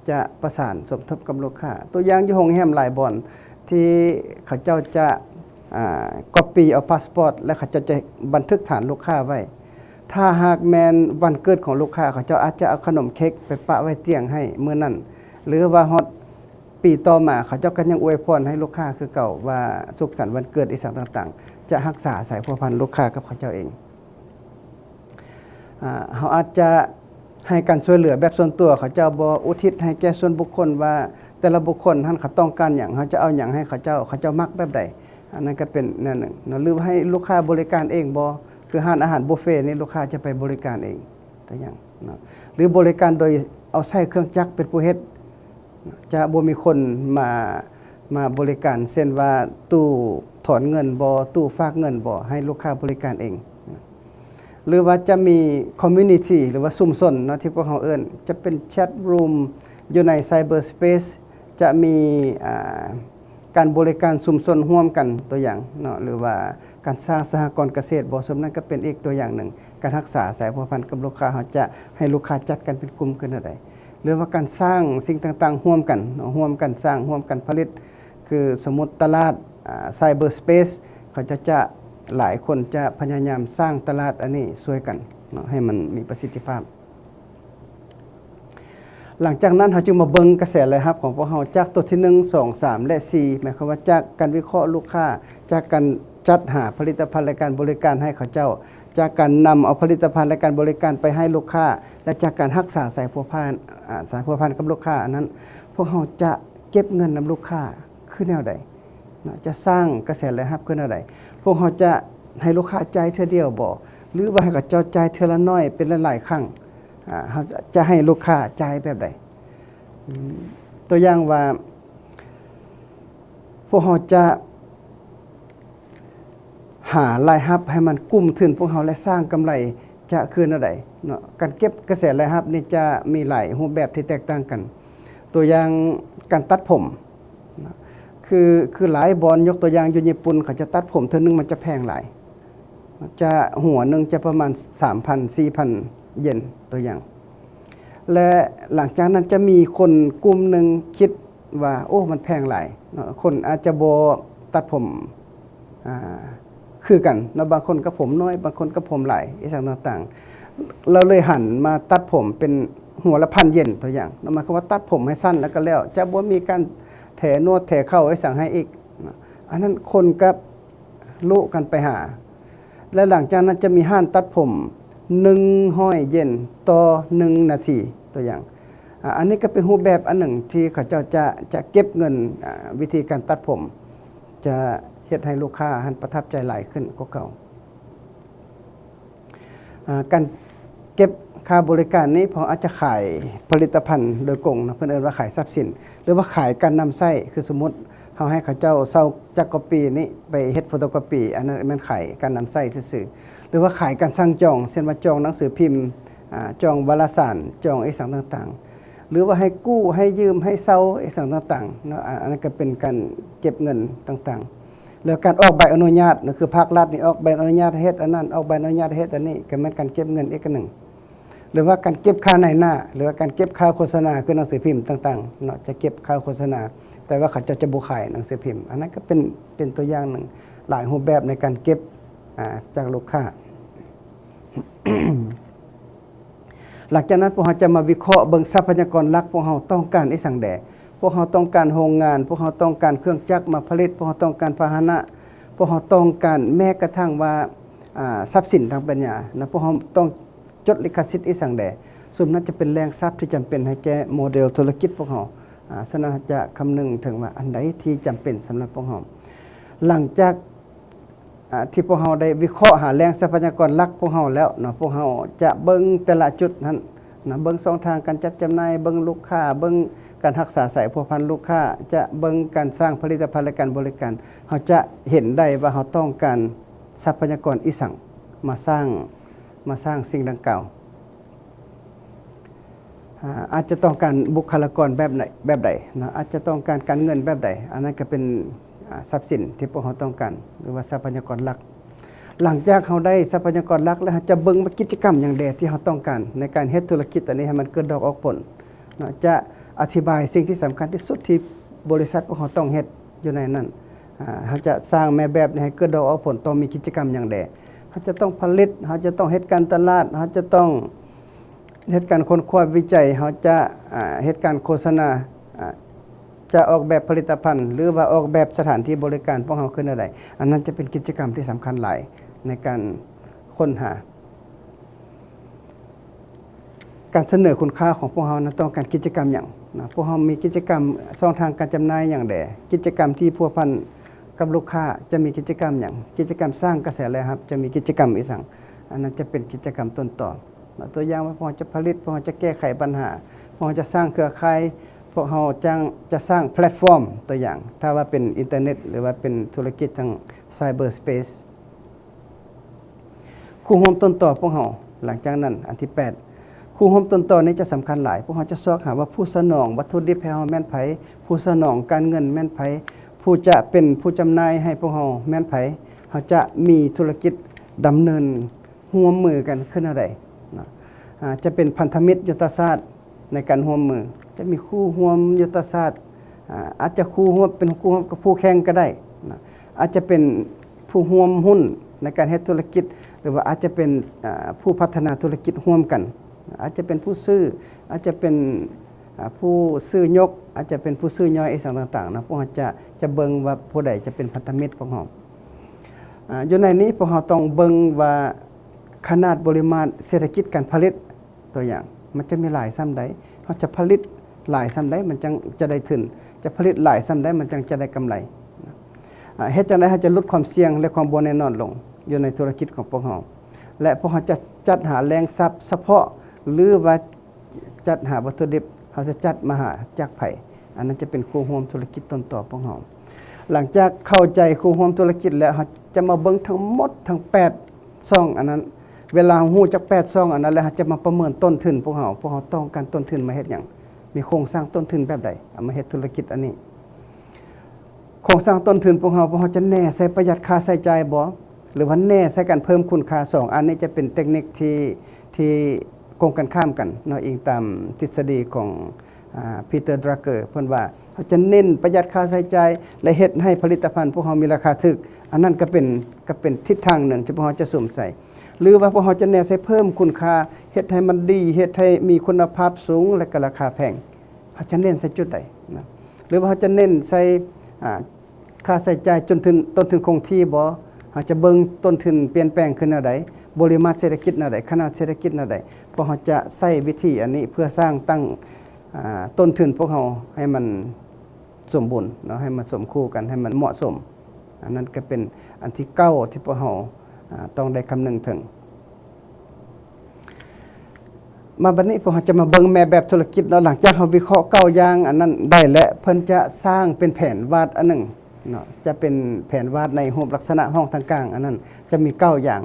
ຈະປະສານສົມທົບກັບລູກຄ້າ. ຕົວຢ່າງຢູ່ໂຮງແຮມຫຼາຍບ່ອນທີ່ເຂົາເຈົ້າຈະ ອາ ກັອບປີ້ເອົາພາສປອດ ແລະ ເຂົາເຈົ້າຈະບັນທຶກຖານລູກຄ້າໄວ້. ຖ້າຫາກແມ່ນວັນເກີດຂອງລູກຄ້າ ເຂົາເຈົ້າອາດຈະເອົາຂະໜົມເຄັກໄປປະໄວ້ຕຽງໃຫ້ມື້ນັ້ນ ຫຼືວ່າຮອດ ປີຕໍ່ມາເຂົາເຈົ້າກໍຍັງອວຍພອນໃຫ້ລູກຄ້າຄືເກົ່າວ່າສຸກສັນວັນເກີດອີ່ສັງຕ່າງໆ ຈະຮັກສາສາຍພົວພັນລູກຄ້າກັບເຂົາເຈົ້າເອງ. ອາ ເຮົາອາດຈະໃຫ້ການຊ່ວຍເຫຼືອແບບສ່ວນຕົວເຂົາເຈົ້າບໍ່ ອຸທິດໃຫ້ແກ່ສ່ວນບຸກຄົນວ່າແຕ່ລະບຸກຄົນຫັ້ນເຂົາຕ້ອງການຫຍັງ ເຮົາຈະເອົາຫຍັງໃຫ້ເຂົາເຈົ້າ ເຂົາເຈົ້າມັກແບບໃດ ອັນນັ້ນກໍເປັນແນວໜຶ່ງເນາະ ຫຼືໃຫ້ລູກຄ້າບໍລິການເອງບໍ່ ຄືຮ້ານອາຫານບຸບເຟນີ້ລູກຄ້າຈະໄປບໍລິການເອງ ຕົວຢ່າງເນາະ ຫຼືບໍລິການໂດຍເອົາໃຊ້ເຄື່ອງຈັກເປັນຜູ້ເຮັດ ຈະບໍ່ມີຄົນມາ ມາບໍລິການ ເຊັ່ນວ່າ ຕູ້ຖອນເງິນບໍ່ ຕູ້ຝາກເງິນບໍ່ ໃຫ້ລູກຄ້າບໍລິການເອງ ຫຼືວ່າຈະມີຄອມມູນິຕີ ຫຼືວ່າຊຸມຊົນເນາະ ທີ່ພວກເຮົາເອີ້ນ ຈະເປັນແຊັດຣູມຢູ່ໃນໄຊເບີສະເປສ ຈະມີ ອາ ການບໍລິການຊຸມຊົນຮ່ວມກັນ ຕົວຢ່າງເນາະ ຫຼືວ່າການສ້າງສະຫະກອນກະເສດບໍ່ ຊຸມນັ້ນກໍເປັນອີກຕົວຢ່າງໜຶ່ງ ການຮັກສາສາຍພົວພັນກັບລູກຄ້າ ເຮົາຈະໃຫ້ລູກຄ້າຈັດກັນເປັນກຸ່ມຂຶ້ນແນວໃດ ຫຼືວ່າການສ້າງສິ່ງຕ່າງໆຮ່ວມກັນເນາະ ຮ່ວມກັນສ້າງ ຮ່ວມກັນຜະລິດ ຄືສົມມຸດຕະຫຼາດ ອາ ໄຊເບີສະເປສ ເຂົາເຈົ້າຈະ ຫຼາຍຄົນຈະພະຍາຍາມສ້າງຕະຫຼາດອັນນີ້ຊ່ວຍກັນເນາະ ໃຫ້ມັນມີປະສິດທິພາບ. ຫຼັງຈາກນັ້ນເຮົາຈຶ່ງມາເບິ່ງກະແສລາຍຮັບຂອງພວກເຮົາ ຈາກຕົວທີໜຶ່ງ ສອງ ສາມ ແລະ ສີ່ ໝາຍຄວາມວ່າຈາກການວິເຄາະລູກຄ້າ ຈາກການຈັດຫາຜະລິດຕະພັນ ແລະ ການບໍລິການໃຫ້ເຂົາເຈົ້າ ຈາກການນຳເອົາຜະລິດຕະພັນ ແລະ ການບໍລິການໄປໃຫ້ລູກຄ້າ ແລະ ຈາກການຮັກສາສາຍພົວພັນ ອາ ສາຍພົວພັນກັບລູກຄ້າອັນນັ້ນ ພວກເຮົາຈະເກັບເງິນນຳລູກຄ້າຄືແນວໃດເນາະ ຈະສ້າງກະແສລາຍຮັບຄືແນວໃດ? ພວກເຮົາຈະໃຫ້ລູກຄ້າຈ່າຍເທື່ອດຽວບໍ່ ຫຼືວ່າໃຫ້ເຂົາເຈົ້າຈ່າຍເທື່ອລະໜ້ອຍ ເປັນຫຼາຍໆຄັ້ງ? ອາ ເຮົາຈະໃຫ້ລູກຄ້າຈ່າຍແບບໃດ? ອືມ ຕົວຢ່າງວ່າ ພວກເຮົາຈະຫາລາຍຮັບໃຫ້ມັນກຸ້ມທຶນພວກເຮົາ ແລະ ສ້າງກຳໄລຈະຄືແນວໃດເນາະ? ການເກັບກະແສລາຍຮັບນີ້ຈະມີຫຼາຍຮູບແບບທີ່ແຕກຕ່າງກັນ. ຕົວຢ່າງການຕັດຜົມເນາະ ຄື ຄືຫຼາຍບ່ອນ ຍົກຕົວຢ່າງຢູ່ຍີ່ປຸ່ນ ເຂົາຈະຕັດຜົມເທື່ອໜຶ່ງມັນຈະແພງຫຼາຍ. ຈະຫົວໜຶ່ງຈະປະມານສາມພັນ ສີ່ພັນເຢນ ຕົວຢ່າງ. ແລະ ຫຼັງຈາກນັ້ນຈະມີຄົນກຸ່ມໜຶ່ງຄິດວ່າ ໂອ້ ມັນແພງຫຼາຍເນາະ, ຄົນອາດຈະບໍ່ຕັດຜົມ ອ່າ ຄືກັນເນາະ, ບາງຄົນກໍຜົມໜ້ອຍ ບາງຄົນກໍຜົມຫຼາຍ ອີ່ຫຍັງຕ່າງໆ, ລາວເລີຍຫັນມາຕັດຜົມເປັນຫົວລະພັນເຢນ ຕົວຢ່າງເນາະ, ໝາຍຄວາມວ່າຕັດຜົມໃຫ້ສັ້ນແລ້ວກໍແລ້ວ ຈະບໍ່ມີການແຖໜວດແຖເຂົ້າອີ່ຫຍັງໃຫ້ອີກເນາະ. ອັນນັ້ນຄົນກໍລຸກັນໄປຫາ ແລະ ຫຼັງຈາກນັ້ນຈະມີຮ້ານຕັດຜົມໜຶ່ງຮ້ອຍເຢນຕໍ່ໜຶ່ງນາທີ ຕົວຢ່າງ. ອາ ອັນນີ້ກໍເປັນຮູບແບບອັນໜຶ່ງທີ່ເຂົາເຈົ້າຈະ ຈະເກັບເງິນ ອາ ວິທີການຕັດຜົມ ຈະເຮັດໃຫ້ລູກຄ້າຫັ້ນປະທັບໃຈຫຼາຍຂຶ້ນກວ່າເກົ່າ. ອາ ການເກັບຄ່າບໍລິການນີ້ ພວກເຮົາອາດຈະຂາຍຜະລິດຕະພັນໂດຍກົງເນາະ, ເພິ່ນເອີ້ນວ່າຂາຍຊັບສິນ ຫຼືວ່າຂາຍການນຳໃຊ້. ຄືສົມມຸດເຮົາໃຫ້ເຂົາເຈົ້າເຊົ່າຈັກກະປີ້ນີ້ໄປເຮັດໂຟໂຕກະປີ້ ອັນນັ້ນແມ່ນຂາຍການນຳໃຊ້ຊື່ໆ ຫຼືວ່າຂາຍການສັ່ງຈອງ ເຊັ່ນວ່າຈອງໜັງສືພິມ ອາ ຈອງວາລະສານ ຈອງເອກສານຕ່າງໆ ຫຼືວ່າໃຫ້ກູ້ ໃຫ້ຢືມ ໃຫ້ເຊົ່າເອກສານຕ່າງໆເນາະ, ອາ ອັນນັ້ນກໍເປັນການເກັບເງິນຕ່າງໆ. ແລ້ວການອອກໃບອະນຸຍາດເນາະ, ຄືພາກລັດນີ້ອອກໃບອະນຸຍາດເຮັດອັນນັ້ນ ອອກໃບອະນຸຍາດເຮັດອັນນີ້ ກໍແມ່ນການເກັບເງິນອີກອັນໜຶ່ງ. ຫຼືວ່າການເກັບຄ່ານາຍໜ້າ ຫຼືວ່າການເກັບຄ່າໂຄສະນາ ຄືໜັງສືພິມຕ່າງໆເນາະ, ຈະເກັບຄ່າໂຄສະນາ ແຕ່ວ່າເຂົາເຈົ້າຈະບໍ່ຂາຍໜັງສືພິມ. ອັນນັ້ນກໍເປັນ ເປັນຕົວຢ່າງໜຶ່ງ ຫຼາຍຮູບແບບໃນການເກັບ ອາ ຈາກລູກຄ້າ. ຫຼັງຈາກນັ້ນພວກເຮົາຈະມາວິເຄາະເບິ່ງຊັບພະຍາກອນຫຼັກ ພວກເຮົາຕ້ອງການອີ່ຫຍັງແດ່. ພວກເຮົາຕ້ອງການໂຮງງານ, ພວກເຮົາຕ້ອງການເຄື່ອງຈັກມາຜະລິດ, ພວກເຮົາຕ້ອງການພາຫະນະ, ພວກເຮົາຕ້ອງການແມ້ກະທັ່ງວ່າ ອາ ຊັບສິນທາງປັນຍານະ, ພວກເຮົາຕ້ອງຈົດລິຂະສິດອີ່ຫຍັງແດ່. ຊຸມນັ້ນຈະເປັນແຫຼ່ງຊັບທີ່ຈຳເປັນໃຫ້ແກ່ໂມເດລທຸລະກິດພວກເຮົາ. ອາ ສະນັ້ນເຮົາຈະຄຳນຶງເຖິງວ່າອັນໃດທີ່ຈຳເປັນສຳລັບພວກເຮົາ. ຫຼັງຈາກ ອາ ທີ່ພວກເຮົາໄດ້ວິເຄາະຫາແຫຼ່ງຊັບພະຍາກອນຫຼັກພວກເຮົາແລ້ວເນາະ, ພວກເຮົາຈະເບິ່ງແຕ່ລະຈຸດຫັ້ນນະ, ເບິ່ງຊ່ອງທາງການຈັດຈຳໜ່າຍ, ເບິ່ງລູກຄ້າ, ເບິ່ງການຮັກສາສາຍພົວພັນລູກຄ້າ, ຈະເບິ່ງການສ້າງຜະລິດຕະພັນ ແລະ ການບໍລິການ. ເຮົາຈະເຫັນໄດ້ວ່າເຮົາຕ້ອງການຊັບພະຍາກອນອີ່ຫຍັງມາສ້າງ ມາສ້າງສິ່ງດັ່ງກ່າວ. ອາ ອາດຈະຕ້ອງການບຸກຄະລາກອນແບບໃດ ແບບໃດເນາະ, ອາດຈະຕ້ອງການການເງິນແບບໃດ, ອັນນັ້ນກໍເປັນ ອາ ຊັບສິນທີ່ພວກເຮົາຕ້ອງການ ຫຼືວ່າຊັບພະຍາກອນຫຼັກ. ຫຼັງຈາກເຮົາໄດ້ຊັບພະຍາກອນຫຼັກແລ້ວ, ເຮົາຈະເບິ່ງວ່າກິດຈະກຳຫຍັງແດ່ທີ່ເຮົາຕ້ອງການໃນການເຮັດທຸລະກິດອັນນີ້ໃຫ້ມັນເກີດດອກອອກຜົນເນາະ. ຈະອະທິບາຍສິ່ງທີ່ສຳຄັນທີ່ສຸດທີ່ບໍລິສັດພວກເຮົາຕ້ອງເຮັດຢູ່ໃນນັ້ນ. ອາ ເຮົາຈະສ້າງແມ່ແບບໃຫ້ເກີດດອກອອກຜົນ ຕ້ອງມີກິດຈະກຳຫຍັງແດ່. ເຮົາຈະຕ້ອງຜະລິດ, ເຮົາຈະຕ້ອງເຮັດການຕະຫຼາດ, ເຮົາຈະຕ້ອງ ເຮັດການຄົ້ນຄວ້າວິໄຈ, ເຮົາຈະ ອາ ເຮັດການໂຄສະນາ, ອາ ຈະອອກແບບຜະລິດຕະພັນ ຫຼືວ່າອອກແບບສະຖານທີ່ບໍລິການພວກເຮົາຂຶ້ນແນວໃດ. ອັນນັ້ນຈະເປັນກິດຈະກຳທີ່ສຳຄັນຫຼາຍໃນການຄົ້ນຫາ. ການສະເໜີຄຸນຄ່າຂອງພວກເຮົານັ້ນຕ້ອງການກິດຈະກຳຫຍັງນະ? ພວກເຮົາມີກິດຈະກຳ ຊ່ອງທາງການຈຳໜ່າຍຫຍັງແດ່? ກິດຈະກຳທີ່ພົວພັນກັບລູກຄ້າຈະມີກິດຈະກຳຫຍັງ? ກິດຈະກຳສ້າງກະແສລາຍຮັບຈະມີກິດຈະກຳອີ່ຫຍັງ? ອັນນັ້ນຈະເປັນກິດຈະກຳຕົ້ນຕໍ. ຕົວຢ່າງວ່າພວກເຮົາຈະຜະລິດ, ພວກເຮົາຈະແກ້ໄຂບັນຫາ, ພວກເຮົາຈະສ້າງເຄືອຂ່າຍ, ພວກເຮົາຈັ່ງຈະສ້າງແພລດຟອມ, ຕົວຢ່າງ ຖ້າວ່າເປັນອິນເຕີເນັດ ຫຼືວ່າເປັນທຸລະກິດທາງ cyberspace. ຄູ່ຮ່ວມຕົ້ນຕໍພວກເຮົາ. ຫຼັງຈາກນັ້ນ ອັນທີແປດ ຄູ່ຮ່ວມຕົ້ນຕໍນີ້ຈະສຳຄັນຫຼາຍ. ພວກເຮົາຈະຊອກຫາວ່າຜູ້ສະໜອງວັດຖຸດິບໃຫ້ເຮົາແມ່ນໃຜ, ຜູ້ສະໜອງການເງິນແມ່ນໃຜ, ຜູ້ຈະເປັນຜູ້ຈຳໜ່າຍໃຫ້ພວກເຮົາແມ່ນໃຜ. ເຮົາຈະມີທຸລະກິດດຳເນີນ ຮ່ວມມືກັນຄືແນວໃດເນາະ. ອາ ຈະເປັນພັນທະມິດຍຸດທະສາດໃນການຮ່ວມມື, ຈະມີຄູ່ຮ່ວມຍຸດທະສາດ, ອາ ອາດຈະຄູ່ຮ່ວມ ເປັນຄູ່ຮ່ວມກັບຄູ່ແຂ່ງກໍໄດ້ເນາະ, ອາດຈະເປັນຜູ້ຮ່ວມຫຸ້ນໃນການເຮັດທຸລະກິດ ຫຼືວ່າອາດຈະເປັນ ອາ ຜູ້ພັດທະນາທຸລະກິດຮ່ວມກັນ, ອາດຈະເປັນຜູ້ຊື້, ອາດຈະເປັນ ອາ ຜູ້ຊື້ຍົກ, ອາດຈະເປັນຜູ້ຊື້ຍ່ອຍ ອີ່ຫຍັງຕ່າງໆເນາະ. ພວກເຮົາຈະ ຈະເບິ່ງວ່າຜູ້ໃດຈະເປັນພັນທະມິດພວກເຮົາ. ອາ ຢູ່ໃນນີ້ພວກເຮົາຕ້ອງເບິ່ງວ່າຂະໜາດບໍລິມາດເສດຖະກິດການຜະລິດ ຕົວຢ່າງ ມັນຈະມີຫຼາຍສ່ຳໃດ, ເຮົາຈະຜະລິດຫຼາຍສ່ຳໃດ ມັນຈັ່ງຈະໄດ້ທຶນ, ຈະຜະລິດຫຼາຍສ່ຳໃດ ມັນຈັ່ງຈະໄດ້ກຳໄລ. ອາ ເຮັດຈັ່ງໃດເຮົາຈະຫຼຸດຄວາມສ່ຽງ ແລະ ຄວາມບໍ່ແນ່ນອນລົງຢູ່ໃນທຸລະກິດຂອງພວກເຮົາ ແລະ ພວກເຮົາຈະຈັດຫາແຫຼ່ງຊັບສະເພາະ ຫຼືວ່າ ຈັດຫາວັດຖຸດິບ ເຮົາຈະຈັດມາຫາຈາກໃຜ? ອັນນັ້ນຈະເປັນຄູ່ຮ່ວມທຸລະກິດຕົ້ນຕໍພວກເຮົາ. ຫຼັງຈາກເຂົ້າໃຈຄູ່ຮ່ວມທຸລະກິດແລ້ວ ເຮົາຈະມາເບິ່ງທັງໝົດທັງແປດຊ່ອງອັນນັ້ນ. ເວລາເຮົາຮູ້ຈັກແປດຊ່ອງອັນນັ້ນແລ້ວ ເຮົາຈະມາປະເມີນຕົ້ນທຶນພວກເຮົາ, ພວກເຮົາຕ້ອງການຕົ້ນທຶນມາເຮັດຫຍັງ? ມີໂຄງສ້າງຕົ້ນທຶນແບບໃດ ເອົາມາເຮັດທຸລະກິດອັນນີ້? ໂຄງສ້າງຕົ້ນທຶນພວກເຮົາ, ພວກເຮົາຈະແນ່ໃສ່ປະຢັດຄ່າໃຊ້ຈ່າຍບໍ່? ຫຼືວ່າແນໃສ່ການເພີ່ມຄຸນຄ່າ. ສອງອັນນີ້ຈະເປັນເຕັກນິກທີ່ ທີ່ກົງກັນຂ້າມກັນເນາະ, ອີງຕາມທິດສະດີຂອງ ອາ Peter Drucker ເພິ່ນວ່າ ເຮົາຈະເນັ້ນປະຢັດຄ່າໃຊ້ຈ່າຍ ແລະ ເຮັດໃຫ້ຜະລິດຕະພັນພວກເຮົາມີລາຄາຖືກ. ອັນນັ້ນກໍເປັນ ກໍເປັນທິດທາງໜຶ່ງທີ່ພວກເຮົາຈະສຸມໃສ່ ຫຼືວ່າພວກເຮົາຈະແນໃສ່ເພີ່ມຄຸນຄ່າ, ເຮັດໃຫ້ມັນດີ, ເຮັດໃຫ້ມີຄຸນນະພາບສູງ ແລະ ກໍລາຄາແພງ. ເຮົາຈະເນັ້ນໃສ່ຈຸດໃດນະ? ຫຼືວ່າເຮົາຈະເນັ້ນໃສ່ ອາ ຄ່າໃຊ້ຈ່າຍຕົ້ນທຶນ ຕົ້ນທຶນຄົງທີ່ບໍ? ເຮົາຈະເບິ່ງຕົ້ນທຶນປ່ຽນແປງຂຶ້ນແນວໃດ? ບໍລິມາດເສດຖະກິດແນວໃດ? ຂະໜາດເສດຖະກິດແນວໃດ? ພວກເຮົາຈະໃຊ້ວິທີອັນນີ້ເພື່ອສ້າງຕັ້ງ ອາ ຕົ້ນທຶນພວກເຮົາໃຫ້ມັນສົມບູນເນາະ, ໃຫ້ມັນສົມຄູ່ກັນ, ໃຫ້ມັນເໝາະສົມ. ອັນນັ້ນກໍເປັນອັນທີເກົ້າທີ່ພວກເຮົາ ອາ ຕ້ອງໄດ້ຄຳນຶງເຖິງ. ມາບັດນີ້ພວກເຮົາຈະມາເບິ່ງແມ່ແບບທຸລະກິດເນາະ. ຫຼັງຈາກເຮົາວິເຄາະເກົ້າຢ່າງອັນນັ້ນໄດ້ແລ້ວ, ເພິ່ນຈະສ້າງເປັນແຜນວາດອັນໜຶ່ງເນາະ, ຈະເປັນແຜນວາດໃນຮູບລັກສະນະຫ້ອງທາງກາງອັນນັ້ນ ຈະມີເກົ້າຢ່າງ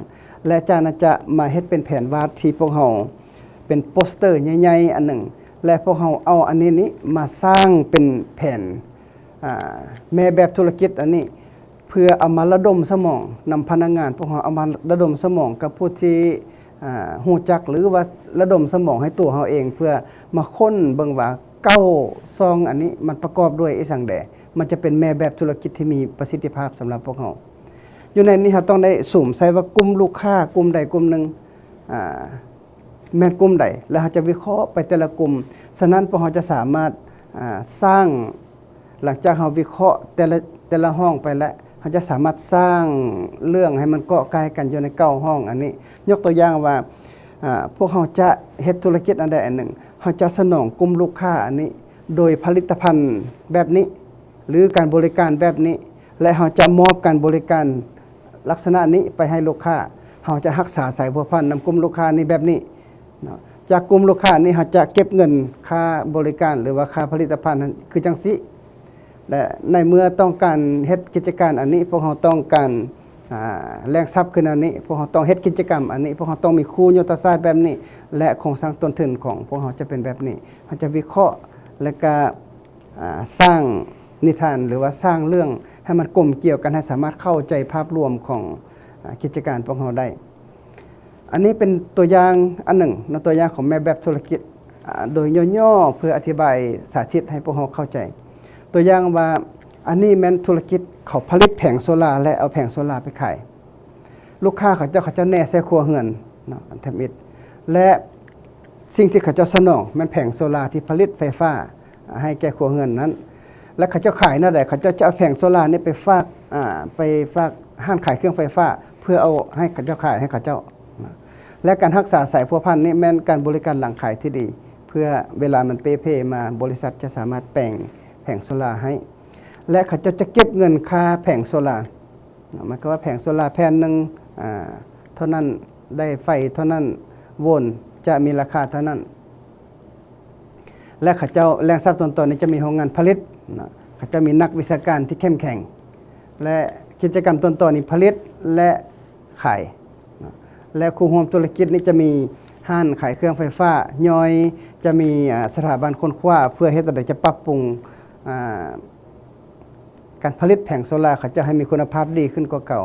ແລະ ຈາກນັ້ນຈະມາເຮັດເປັນແຜນວາດທີ່ພວກເຮົາເປັນໂປສເຕີໃຫຍ່ໆອັນໜຶ່ງ ແລະ ພວກເຮົາເອົາອັນນີ້ນີ້ມາສ້າງເປັນແຜນ ອາ ແມ່ແບບທຸລະກິດອັນນີ້ ເພື່ອເອົາມາລະດົມສະໝອງນຳພະນັກງານພວກເຮົາ, ເອົາມາລະດົມສະໝອງກັບຜູ້ທີ່ ອາ ຮູ້ຈັກ ຫຼືວ່າລະດົມສະໝອງໃຫ້ຕົວເຮົາເອງ ເພື່ອມາຄົ້ນເບິ່ງວ່າເກົ້າຊ່ອງອັນນີ້ມັນປະກອບດ້ວຍອີ່ຫຍັງແດ່. ມັນຈະເປັນແມ່ແບບທຸລະກິດທີ່ມີປະສິດທິພາບສຳລັບພວກເຮົາ. ຢູ່ໃນນີ້ເຮົາຕ້ອງໄດ້ສຸມໃສ່ວ່າກຸ່ມລູກຄ້າກຸ່ມໃດກຸ່ມໜຶ່ງ ອາ ແມ່ນກຸ່ມໃດ ແລ້ວເຮົາຈະວິເຄາະໄປແຕ່ລະກຸ່ມ. ສະນັ້ນ ພວກເຮົາຈະສາມາດ ອາ ສ້າງ ຫຼັງຈາກເຮົາວິເຄາະແຕ່ລະ ແຕ່ລະຫ້ອງໄປແລ້ວ ເຮົາຈະສາມາດສ້າງເລື່ອງໃຫ້ມັນເກາະໃກ້ກັນຢູ່ໃນເກົ້າຫ້ອງອັນນີ້. ຍົກຕົວຢ່າງວ່າ ອາ ພວກເຮົາຈະເຮັດທຸລະກິດອັນໃດອັນໜຶ່ງ, ເຮົາຈະສະໜອງກຸ່ມລູກຄ້າອັນນີ້ໂດຍຜະລິດຕະພັນແບບນີ້ ຫຼື ການບໍລິການແບບນີ້ ແລະ ເຮົາຈະມອບການບໍລິການລັກສະນະນີ້ໄປໃຫ້ລູກຄ້າ. ເຮົາຈະຮັກສາສາຍພົວພັນນຳກຸ່ມລູກຄ້ານີ້ແບບນີ້ເນາະ. ຈາກກຸ່ມລູກຄ້ານີ້ ເຮົາຈະເກັບເງິນຄ່າບໍລິການ ຫຼືວ່າຄ່າຜະລິດຕະພັນນັ້ນຄືຈັ່ງຊີ້. ແລະ ໃນເມື່ອຕ້ອງການເຮັດກິດຈະການອັນນີ້ ພວກເຮົາຕ້ອງການ ອາ ແຫຼ່ງຊັບຄືແນວນີ້, ພວກເຮົາຕ້ອງເຮັດກິດຈະກຳອັນນີ້, ພວກເຮົາຕ້ອງມີຄູ່ຍຸດທະສາດແບບນີ້ ແລະ ໂຄງສ້າງຕົ້ນທຶນຂອງພວກເຮົາຈະເປັນແບບນີ້. ເຮົາຈະວິເຄາະ ແລະ ກະ ອາ ສ້າງນິທານ ຫຼືວ່າສ້າງເລື່ອງໃຫ້ມັນກົມກ່ຽວກັນ ໃຫ້ສາມາດເຂົ້າໃຈພາບລວມຂອງ ອາ ກິດຈະການພວກເຮົາໄດ້. ອັນນີ້ເປັນຕົວຢ່າງອັນໜຶ່ງເນາະ, ຕົວຢ່າງຂອງແມ່ແບບທຸລະກິດ ອາ ໂດຍຫຍໍ້ໆ ເພື່ອອະທິບາຍສາທິດໃຫ້ພວກເຮົາເຂົ້າໃຈ. ຕົວຢ່າງວ່າ ອັນນີ້ແມ່ນທຸລະກິດເຂົາຜະລິດແຜງໂຊລາ ແລະ ເອົາແຜງໂຊລາໄປຂາຍ. ລູກຄ້າເຂົາເຈົ້າ ເຂົາເຈົ້າແນໃສ່ຄົວເຮືອນເນາະ ອັນທຳອິດ ແລະ ສິ່ງທີ່ເຂົາເຈົ້າສະໜອງແມ່ນແຜງໂຊລາທີ່ຜະລິດໄຟຟ້າໃຫ້ແກ່ຄົວເຮືອນນັ້ນ ແລະ ເຂົາເຈົ້າຂາຍແນວໃດ? ເຂົາເຈົ້າຈະເອົາແຜງໂຊລານີ້ໄປຝາກ ອາ ໄປຝາກຮ້ານຂາຍເຄື່ອງໄຟຟ້າ ເພື່ອເອົາໃຫ້ເຂົາເຈົ້າຂາຍໃຫ້ເຂົາເຈົ້ານະ. ແລະ ການຮັກສາສາຍພົວພັນນີ້ແມ່ນການບໍລິການຫຼັງຂາຍທີ່ດີ ເພື່ອເວລາມັນເປ່ເພມາ ບໍລິສັດຈະສາມາດແປງແຜງໂຊລາໃຫ້ ແລະ ເຂົາເຈົ້າຈະເກັບເງິນຄ່າແຜງໂຊລາ ໝາຍຄວາມວ່າແຜງໂຊລາແຜ່ນໜຶ່ງ ອາ ເທົ່ານັ້ນ ໄດ້ໄຟເທົ່ານັ້ນໂວນ ຈະມີລາຄາເທົ່ານັ້ນ ແລະ ເຂົາເຈົ້າ ແຫຼ່ງຊັບຕົ້ນຕໍນີ້ຈະມີໂຮງງານຜະລິດນະ, ເຂົາເຈົ້າມີນັກວິຊາການທີ່ເຂັ້ມແຂງ ແລະ ກິດຈະກຳຕົ້ນຕໍນີ້ຜະລິດ ແລະ ຂາຍນະ ແລະ ຄູ່ຮ່ວມທຸລະກິດນີ້ຈະມີຮ້ານຂາຍເຄື່ອງໄຟຟ້າຍ່ອຍ, ຈະມີ ອາ ສະຖາບັນຄົ້ນຄວ້າ ເພື່ອເຮັດແນວໃດຈະປັບປຸງ ອາ ການຜະລິດແຜງໂຊລາເຂົາເຈົ້າໃຫ້ມີຄຸນນະພາບດີຂຶ້ນກວ່າເກົ່າ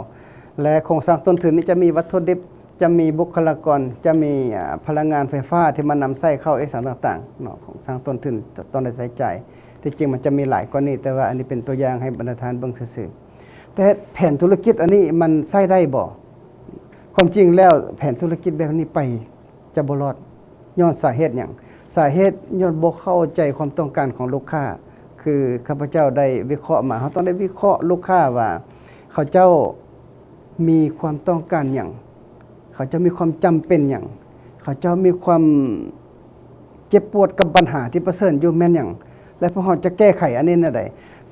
ແລະ ໂຄງສ້າງຕົ້ນທຶນນີ້ຈະມີວັດຖຸດິບ, ຈະມີບຸກຄະລາກອນ, ຈະມີ ອາ ພະລັງງານໄຟຟ້າທີ່ມານຳໃຊ້ເຂົ້າອີກສັງຕ່າງໆເນາະ. ໂຄງສ້າງຕົ້ນທຶນຕ້ອງໄດ້ໃຊ້ຈ່າຍ, ທີ່ຈິງມັນຈະມີຫຼາຍກວ່ານີ້, ແຕ່ວ່າອັນນີ້ເປັນຕົວຢ່າງໃຫ້ບັນດາທ່ານເບິ່ງຊື່ໆ. ແຕ່ແຜນທຸລະກິດອັນນີ້ມັນໃຊ້ໄດ້ບໍ່? ຄວາມຈິງແລ້ວແຜນທຸລະກິດແບບນີ້ໄປ ຈະບໍ່ລອດ. ຍ້ອນສາເຫດຫຍັງ? ສາເຫດຍ້ອນບໍ່ເຂົ້າໃຈຄວາມຕ້ອງການຂອງລູກຄ້າ. ຄືຂ້າພະເຈົ້າໄດ້ວິເຄາະມາ, ເຮົາຕ້ອງໄດ້ວິເຄາະລູກຄ້າວ່າ ເຂົາເຈົ້າມີຄວາມຕ້ອງການຫຍັງ? ເຂົາເຈົ້າມີຄວາມຈຳເປັນຫຍັງ? ເຂົາເຈົ້າມີຄວາມເຈັບປວດກັບບັນຫາທີ່ປະເຊີນຢູ່ແມ່ນຫຍັງ? ແລະ ພວກເຮົາຈະແກ້ໄຂອັນນີ້ແນວໃດ?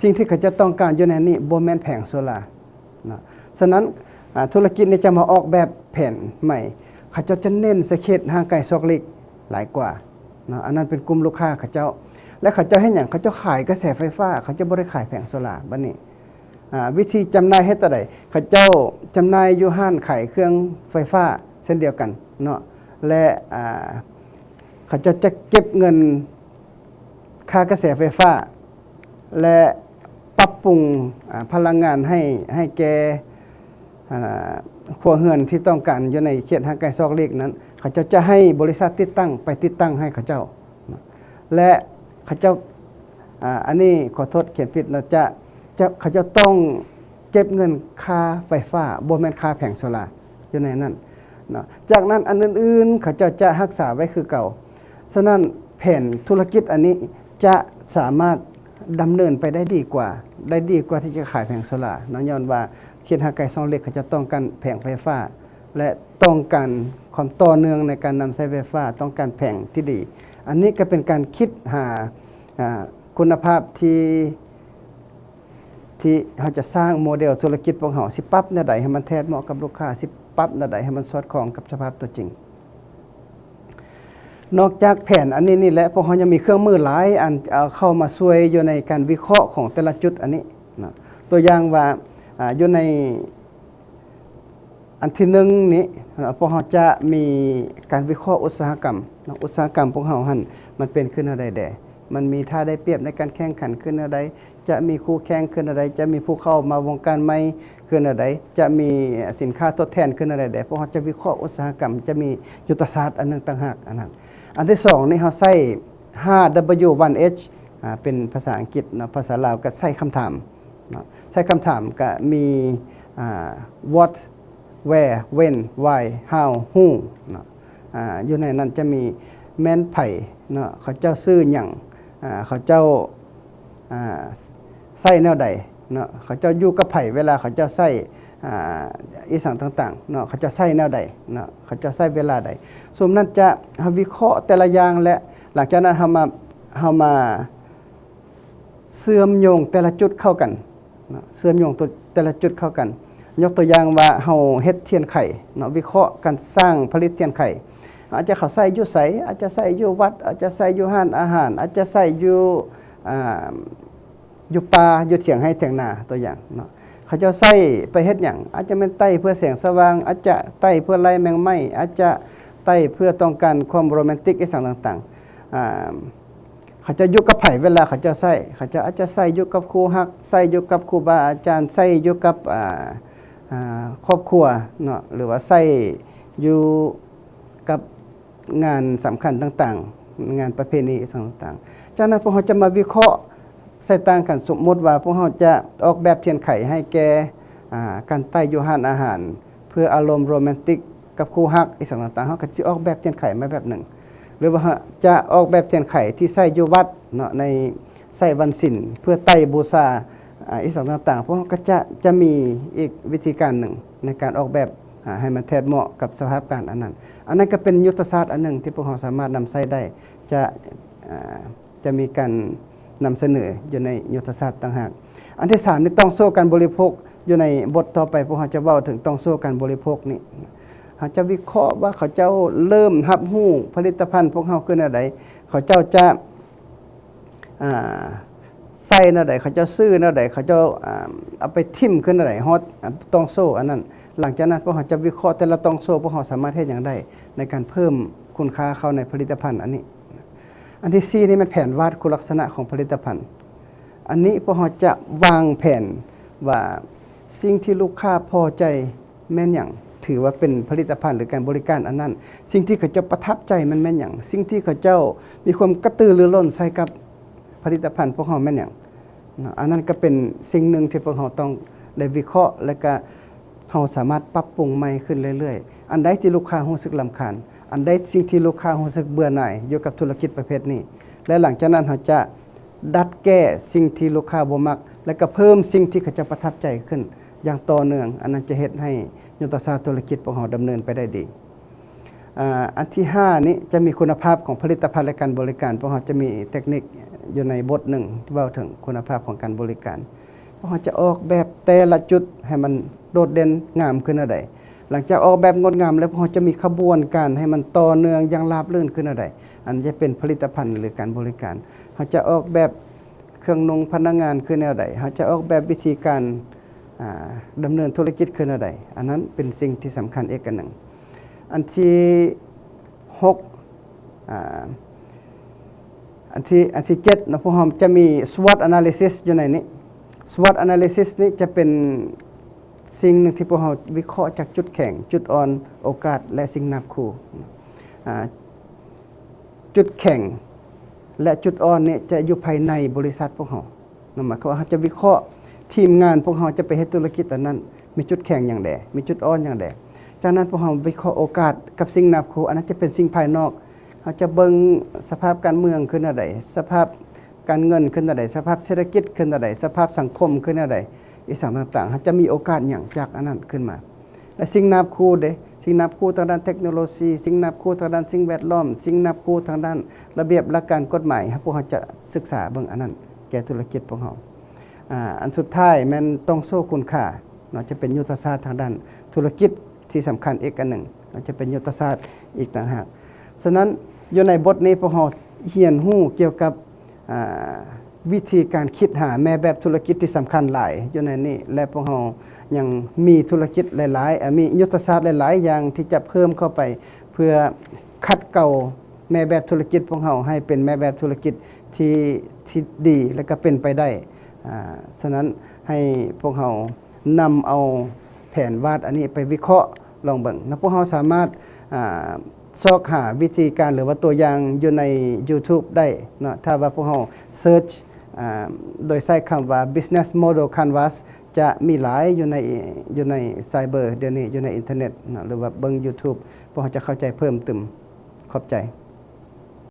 ສິ່ງທີ່ເຂົາເຈົ້າຕ້ອງການຢູ່ໃນນີ້ບໍ່ແມ່ນແຜງໂຊລາ. ເນາະ. ສະນັ້ນ ອາ ທຸລະກິດນີ້ຈະມາອອກແບບແຜນໃໝ່, ເຂົາເຈົ້າຈະເນັ້ນໃສ່ເຂດຫ່າງໄກສອກຫຼີກຫຼາຍກວ່າເນາະ. ອັນນັ້ນເປັນກຸ່ມລູກຄ້າເຂົາເຈົ້າ ແລະ ເຂົາເຈົ້າເຮັດຫຍັງ? ເຂົາເຈົ້າຂາຍກະແສໄຟຟ້າ, ເຂົາເຈົ້າບໍ່ໄດ້ຂາຍແຜງໂຊລາ. ບັດນີ້ ອາ ວິທີຈຳໜ່າຍເຮັດແນວໃດ? ເຂົາເຈົ້າຈຳໜ່າຍຢູ່ຮ້ານຂາຍເຄື່ອງໄຟຟ້າເຊັ່ນດຽວກັນເນາະ ແລະ ອາ ເຂົາເຈົ້າຈະເກັບເງິນຄ່າກະແສໄຟຟ້າ ແລະ ປັບປຸງ ອາ ພະລັງງານໃຫ້ ໃຫ້ແກ່ ອ່າ ຄົວເຮືອນທີ່ຕ້ອງການຢູ່ໃນເຂດຫ່າງໄກສອກຫຼີກນັ້ນ ເຂົາເຈົ້າຈະໃຫ້ບໍລິສັດຕິດຕັ້ງໄປຕິດຕັ້ງໃຫ້ເຂົາເຈົ້າ ແລະ ເຂົາເຈົ້າ ອ່າ ອັນນີ້ຂໍໂທດຂຽນຜິດເນາະ ຈະ ຈະ ເຂົາເຈົ້າຕ້ອງເກັບເງິນຄ່າໄຟຟ້າ ບໍ່ແມ່ນຄ່າແຜງໂຊລາຢູ່ໃນນັ້ນເນາະ. ຈາກນັ້ນອັນອື່ນໆ ເຂົາເຈົ້າຈະຮັກສາໄວ້ຄືເກົ່າ. ສະນັ້ນແຜນທຸລະກິດອັນນີ້ຈະສາມາດດຳເນີນໄປໄດ້ດີກວ່າ ໄດ້ດີກວ່າທີ່ຈະຂາຍແຜງໂຊລາເນາະ ຍ້ອນວ່າເຂດຫ່າງໄກສອກຫຼີກເຂົາເຈົ້າຕ້ອງການແຜງໄຟຟ້າ ແລະ ຕ້ອງການຄວາມຕໍ່ເນື່ອງໃນການນຳໃຊ້ໄຟຟ້າ ຕ້ອງການແຜງທີ່ດີ. ອັນນີ້ກໍເປັນການຄິດຫາ ອ່າ ຄຸນນະພາບທີ່ ທີ່ເຮົາຈະສ້າງໂມເດລທຸລະກິດພວກເຮົາ ຊິປັບແນວໃດໃຫ້ມັນແທດເໝາະກັບລູກຄ້າ ຊິປັບແນວໃດໃຫ້ມັນສອດຄ່ອງກັບສະພາບຕົວຈິງ. ນອກຈາກແຜນອັນນີ້ນີ້ແຫຼະ ພວກເຮົາຍັງມີເຄື່ອງມືຫຼາຍອັນ ເອົາເຂົ້າມາຊ່ວຍຢູ່ໃນການວິເຄາະຂອງແຕ່ລະຈຸດອັນນີ້ເນາະ. ຕົວຢ່າງວ່າ ອ່າ ຢູ່ໃນ ອັນທີໜຶ່ງນີ້ເນາະ ພວກເຮົາຈະມີການວິເຄາະອຸດສາຫະກຳເນາະ. ອຸດສາຫະກຳພວກເຮົາຫັ້ນ ມັນເປັນຂຶ້ນແນວໃດແດ່? ມັນມີທ່າໄດ້ປຽບໃນການແຂ່ງຂັນຂຶ້ນແນວໃດ? ຈະມີຄູ່ແຂ່ງຂຶ້ນແນວໃດ? ຈະມີຜູ້ເຂົ້າມາວົງການໃໝ່ຂຶ້ນແນວໃດ? ຈະມີສິນຄ້າທົດແທນຂຶ້ນແນວໃດແດ່? ພວກເຮົາຈະວິເຄາະອຸດສາຫະກຳ ຈະມີຍຸດທະສາດອັນໜຶ່ງຕ່າງຫາກອັນນັ້ນ. ອັນທີສອງນີ້ ເຮົາໃຊ້ ຫ້າ W ວັນ H ອ່າ ເປັນພາສາອັງກິດເນາະ, ພາສາລາວກໍໃຊ້ຄຳຖາມເນາະ. ໃຊ້ຄຳຖາມກໍມີ ອ່າ What, Where, When, Why, How, Who ເນາະ. ອ່າ ຢູ່ໃນນັ້ນຈະມີແມ່ນໃຜເນາະ, ເຂົາເຈົ້າຊື່ຫຍັງ, ອ່າ ເຂົາເຈົ້າ ອ່າ ໃຊ້ແນວໃດເນາະ, ເຂົາເຈົ້າຢູ່ກັບໃຜເວລາເຂົາເຈົ້າໃຊ້ ອ່າ ອີ່ສັງຕ່າງໆເນາະ, ເຂົາເຈົ້າໃຊ້ແນວໃດເນາະ, ເຂົາເຈົ້າໃຊ້ເວລາໃດ. ຊຸມນັ້ນຈະ ເຮົາວິເຄາະແຕ່ລະຢ່າງ ແລະ ຫຼັງຈາກນັ້ນເຮົາມາ ເຮົາມາເຊື່ອມໂຍງແຕ່ລະຈຸດເຂົ້າກັນເນາະ, ເຊື່ອມໂຍງຕົວ ແຕ່ລະຈຸດເຂົ້າກັນ. ຍົກຕົວຢ່າງວ່າເຮົາເຮັດທຽນໄຂເນາະ, ວິເຄາະການສ້າງຜະລິດທຽນໄຂ. ອາດຈະເຂົາໃຊ້ຢູ່ໃສ? ອາດຈະໃຊ້ຢູ່ວັດ, ອາດຈະໃຊ້ຢູ່ຮ້ານອາຫານ, ອາດຈະໃຊ້ຢູ່ ອ່າ ຢູ່ປ່າ ຢູ່ຖຽງໄຮ່ຖຽງນາ ຕົວຢ່າງເນາະ. ເຂົາເຈົ້າໃຊ້ໄປເຮັດຫຍັງ? ອາດຈະແມ່ນໄຕ້ເພື່ອແສງສະຫວ່າງ, ອາດຈະໄຕ້ເພື່ອໄລ່ແມງໄມ້, ອາດຈະໄຕ້ເພື່ອຕ້ອງການຄວາມໂຣແມນຕິກ ອີ່ສັງຕ່າງໆ. ອ່າ ເຂົາເຈົ້າຢູ່ກັບໃຜເວລາເຂົາເຈົ້າໃຊ້? ເຂົາເຈົ້າອາດຈະໃຊ້ຢູ່ກັບຄູ່ຮັກ, ໃຊ້ຢູ່ກັບຄູບາອາຈານ, ໃຊ້ຢູ່ກັບ ອ່າ ອ່າ ຄອບຄົວເນາະ ຫຼືວ່າໃຊ້ຢູ່ກັບ ງານສຳຄັນຕ່າງໆ, ງານປະເພນີອີ່ສັງຕ່າງໆ. ຈາກນັ້ນພວກເຮົາຈະມາວິເຄາະໃສ່ຕ່າງກັນ. ສົມມຸດວ່າພວກເຮົາຈະອອກແບບທຽນໄຂໃຫ້ແກ່ ອ່າ ການໄຕ້ຢູ່ຮ້ານອາຫານ ເພື່ອອາລົມໂຣແມນຕິກກັບຄູ່ຮັກອີ່ສັງຕ່າງໆ, ເຮົາກໍຊິອອກແບບທຽນໄຂມາແບບໜຶ່ງ. ຫຼືວ່າເຮົາຈະອອກແບບທຽນໄຂທີ່ໃຊ້ຢູ່ວັດເນາະ, ໃນ ໃຊ້ວັນສິນເພື່ອໄຕ້ບູຊາ ອາ ອີ່ສັງຕ່າງໆ, ພວກເຮົາກໍຈະ ຈະມີອີກວິທີການໜຶ່ງໃນການອອກແບບ ອາ ໃຫ້ມັນແທດເໝາະກັບສະພາບການອັນນັ້ນ. ອັນນັ້ນກໍເປັນຍຸດທະສາດອັນໜຶ່ງທີ່ພວກເຮົາສາມາດນຳໃຊ້ໄດ້, ຈະ ອາ ຈະມີການນຳສະເໜີຢູ່ໃນຍຸດທະສາດຕ່າງຫາກ. ອັນທີສາມນີ້ ຕ່ອງໂສ້ການບໍລິໂພກ. ຢູ່ໃນບົດຕໍ່ໄປ ພວກເຮົາຈະເວົ້າເຖິງຕ່ອງໂສ້ການບໍລິໂພກນີ້. ເຮົາຈະວິເຄາະວ່າເຂົາເຈົ້າເລີ່ມຮັບຮູ້ຜະລິດຕະພັນພວກເຮົາຄືແນວໃດ, ເຂົາເຈົ້າຈະ ອ່າ ໃຊ້ແນວໃດ, ເຂົາເຈົ້າຊື້ແນວໃດ, ເຂົາເຈົ້າ ອ່າ ເອົາໄປຖິ້ມຄືແນວໃດ, ຮອດ ອ່າ ຕ່ອງໂສ້ອັນນັ້ນ. ຫຼັງຈາກນັ້ນ ພວກເຮົາຈະວິເຄາະແຕ່ລະຕ່ອງໂສ້ ພວກເຮົາສາມາດເຮັດຫຍັງໄດ້ໃນການເພີ່ມຄຸນຄ່າເຂົ້າໃນຜະລິດຕະພັນອັນນີ້. ອັນທີສີ່ນີ້ແມ່ນແຜນວາດຄຸນລັກສະນະຂອງຜະລິດຕະພັນ. ອັນນີ້ພວກເຮົາຈະວາງແຜນວ່າ ສິ່ງທີ່ລູກຄ້າພໍໃຈ ແມ່ນຫຍັງ? ຖືວ່າເປັນຜະລິດຕະພັນ ຫຼື ການບໍລິການອັນນັ້ນ. ສິ່ງທີ່ເຂົາເຈົ້າປະທັບໃຈມັນແມ່ນຫຍັງ? ສິ່ງທີ່ເຂົາເຈົ້າມີຄວາມກະຕືລືລົ້ນໃສ່ກັບຜະລິດຕະພັນພວກເຮົາແມ່ນຫຍັງເນາະ? ອັນນັ້ນກໍເປັນສິ່ງໜຶ່ງທີ່ພວກເຮົາຕ້ອງໄດ້ວິເຄາະ ແລະ ກະເຮົາສາມາດປັບປຸງໃໝ່ຂຶ້ນເລື້ອຍໆ. ອັນໃດທີ່ລູກຄ້າຮູ້ສຶກລຳຄານ, ອັນໃດສິ່ງທີ່ລູກຄ້າຮູ້ສຶກເບື່ອໜ່າຍຢູ່ກັບທຸລະກິດປະເພດນີ້ ແລະ ຫຼັງຈາກນັ້ນເຮົາຈະ ດັດແກ້ສິ່ງທີ່ລູກຄ້າບໍ່ມັກ ແລະ ກໍເພີ່ມສິ່ງທີ່ເຂົາເຈົ້າປະທັບໃຈຂຶ້ນຢ່າງຕໍ່ເນື່ອງ. ອັນນັ້ນຈະເຮັດໃຫ້ຍຸດທະສາດທຸລະກິດພວກເຮົາດຳເນີນໄປໄດ້ດີ. ອາ ອັນທີຫ້ານີ້ ຈະມີຄຸນນະພາບຂອງຜະລິດຕະພັນ ແລະ ການບໍລິການ. ພວກເຮົາຈະມີເຕັກນິກຢູ່ໃນບົດໜຶ່ງທີ່ເວົ້າເຖິງຄຸນນະພາບຂອງການບໍລິການ. ພວກເຮົາຈະອອກແບບແຕ່ລະຈຸດໃຫ້ມັນໂດດເດັ່ນງາມຂຶ້ນແນວໃດ. ຫຼັງຈາກອອກແບບງົດງາມແລ້ວ ພວກເຮົາຈະມີຂະບວນການໃຫ້ມັນຕໍ່ເນື່ອງຢ່າງລາບລື່ນຂຶ້ນແນວໃດ. ອັນນີ້ຈະເປັນຜະລິດຕະພັນ ຫຼື ການບໍລິການ. ເຮົາຈະອອກແບບ ເຄື່ອງນຸ່ງພະນັກງານຄືແນວໃດ, ເຮົາຈະອອກແບບວິທີການ ອ່າ ດຳເນີນທຸລະກິດຄືແນວໃດ, ອັນນັ້ນເປັນສິ່ງທີ່ສຳຄັນອີກອັນໜຶ່ງ. ອັນທີຫົກ ອ່າ ອັນທີ ອັນທີເຈັດເນາະ, ພວກເຮົາຈະມີ SWOT analysis ຢູ່ໃນນີ້. SWOT analysis ນີ້ຈະເປັນ ສິ່ງໜຶ່ງທີ່ພວກເຮົາວິເຄາະຈາກຈຸດແຂງ, ຈຸດອ່ອນ, ໂອກາດ ແລະ ສິ່ງນາບຂູ່. ອາ ຈຸດແຂງ ແລະ ຈຸດອ່ອນນີ້ຈະຢູ່ພາຍໃນບໍລິສັດພວກເຮົາ. ນັ້ນໝາຍຄວາມວ່າເຮົາຈະວິເຄາະ ທີມງານພວກເຮົາຈະໄປເຮັດທຸລະກິດອັນນັ້ນ ມີຈຸດແຂງຫຍັງແດ່ ມີຈຸດອ່ອນຫຍັງແດ່. ຈາກນັ້ນພວກເຮົາວິເຄາະໂອກາດກັບສິ່ງນາບຂູ່ ອັນນັ້ນຈະເປັນສິ່ງພາຍນອກ. ເຮົາຈະເບິ່ງສະພາບການເມືອງຄືແນວໃດ, ສະພາບການເງິນຄືແນວໃດ, ສະພາບເສດຖະກິດຄືແນວໃດ, ສະພາບສັງຄົມຄືແນວໃດ, ອີ່ຫຍັງຕ່າງໆ. ເຮົາຈະມີໂອກາດຫຍັງຈາກອັນນັ້ນຂຶ້ນມາ. ແລະ ສິ່ງນາບຂູ່ເດ້, ສິ່ງນາບຂູ່ທາງດ້ານເຕັກໂນໂລຊີ, ສິ່ງນາບຂູ່ທາງດ້ານສິ່ງແວດລ້ອມ, ສິ່ງນາບຂູ່ທາງດ້ານລະບຽບຫຼັກການກົດໝາຍ, ພວກເຮົາຈະສຶກສາເບິ່ງອັນນັ້ນແກ່ທຸລະກິດພວກເຮົາ. ອາ ອັນສຸດທ້າຍແມ່ນຕ້ອງໂຊຄຸນຄ່າເນາະ, ຈະເປັນຍຸດທະສາດທາງດ້ານທຸລະກິດທີ່ສຳຄັນອີກອັນໜຶ່ງເນາະ, ຈະເປັນຍຸດທະສາດອີກຕ່າງຫາກ. ສະນັ້ນ ຢູ່ໃນບົດນີ້ພວກເຮົາຮຽນຮູ້ກ່ຽວກັບ ອາ ວິທີການຄິດຫາແມ່ແບບທຸລະກິດທີ່ສຳຄັນຫຼາຍຢູ່ໃນນີ້ ແລະ ພວກເຮົາຍັງມີທຸລະກິດຫຼາຍໆ ອາ ມີຍຸດທະສາດຫຼາຍໆຢ່າງທີ່ຈະເພີ່ມເຂົ້າໄປ ເພື່ອຂັດເກົາແມ່ແບບທຸລະກິດພວກເຮົາໃຫ້ເປັນແມ່ແບບທຸລະກິດທີ່ ທີ່ດີ ແລະ ກໍເປັນໄປໄດ້. ອາ ສະນັ້ນໃຫ້ພວກເຮົານຳເອົາແຜນວາດອັນນີ້ໄປວິເຄາະລອງເບິ່ງເນາະ. ພວກເຮົາສາມາດ ອາ ຊອກຫາວິທີການ ຫຼືວ່າຕົວຢ່າງຢູ່ໃນ YouTube ໄດ້ເນາະ. ຖ້າວ່າພວກເຮົາ search ອາ ໂດຍໃຊ້ຄຳວ່າ Business Model Canvas ຈະມີຫຼາຍຢູ່ໃນ ຢູ່ໃນໄຊເບີດຽວນີ້ ຢູ່ໃນອິນເຕີເນັດເນາະ ຫຼືວ່າເບິ່ງ YouTube ພວກເຮົາຈະເຂົ້າໃຈເພີ່ມຕື່ມ. ຂອບໃຈ.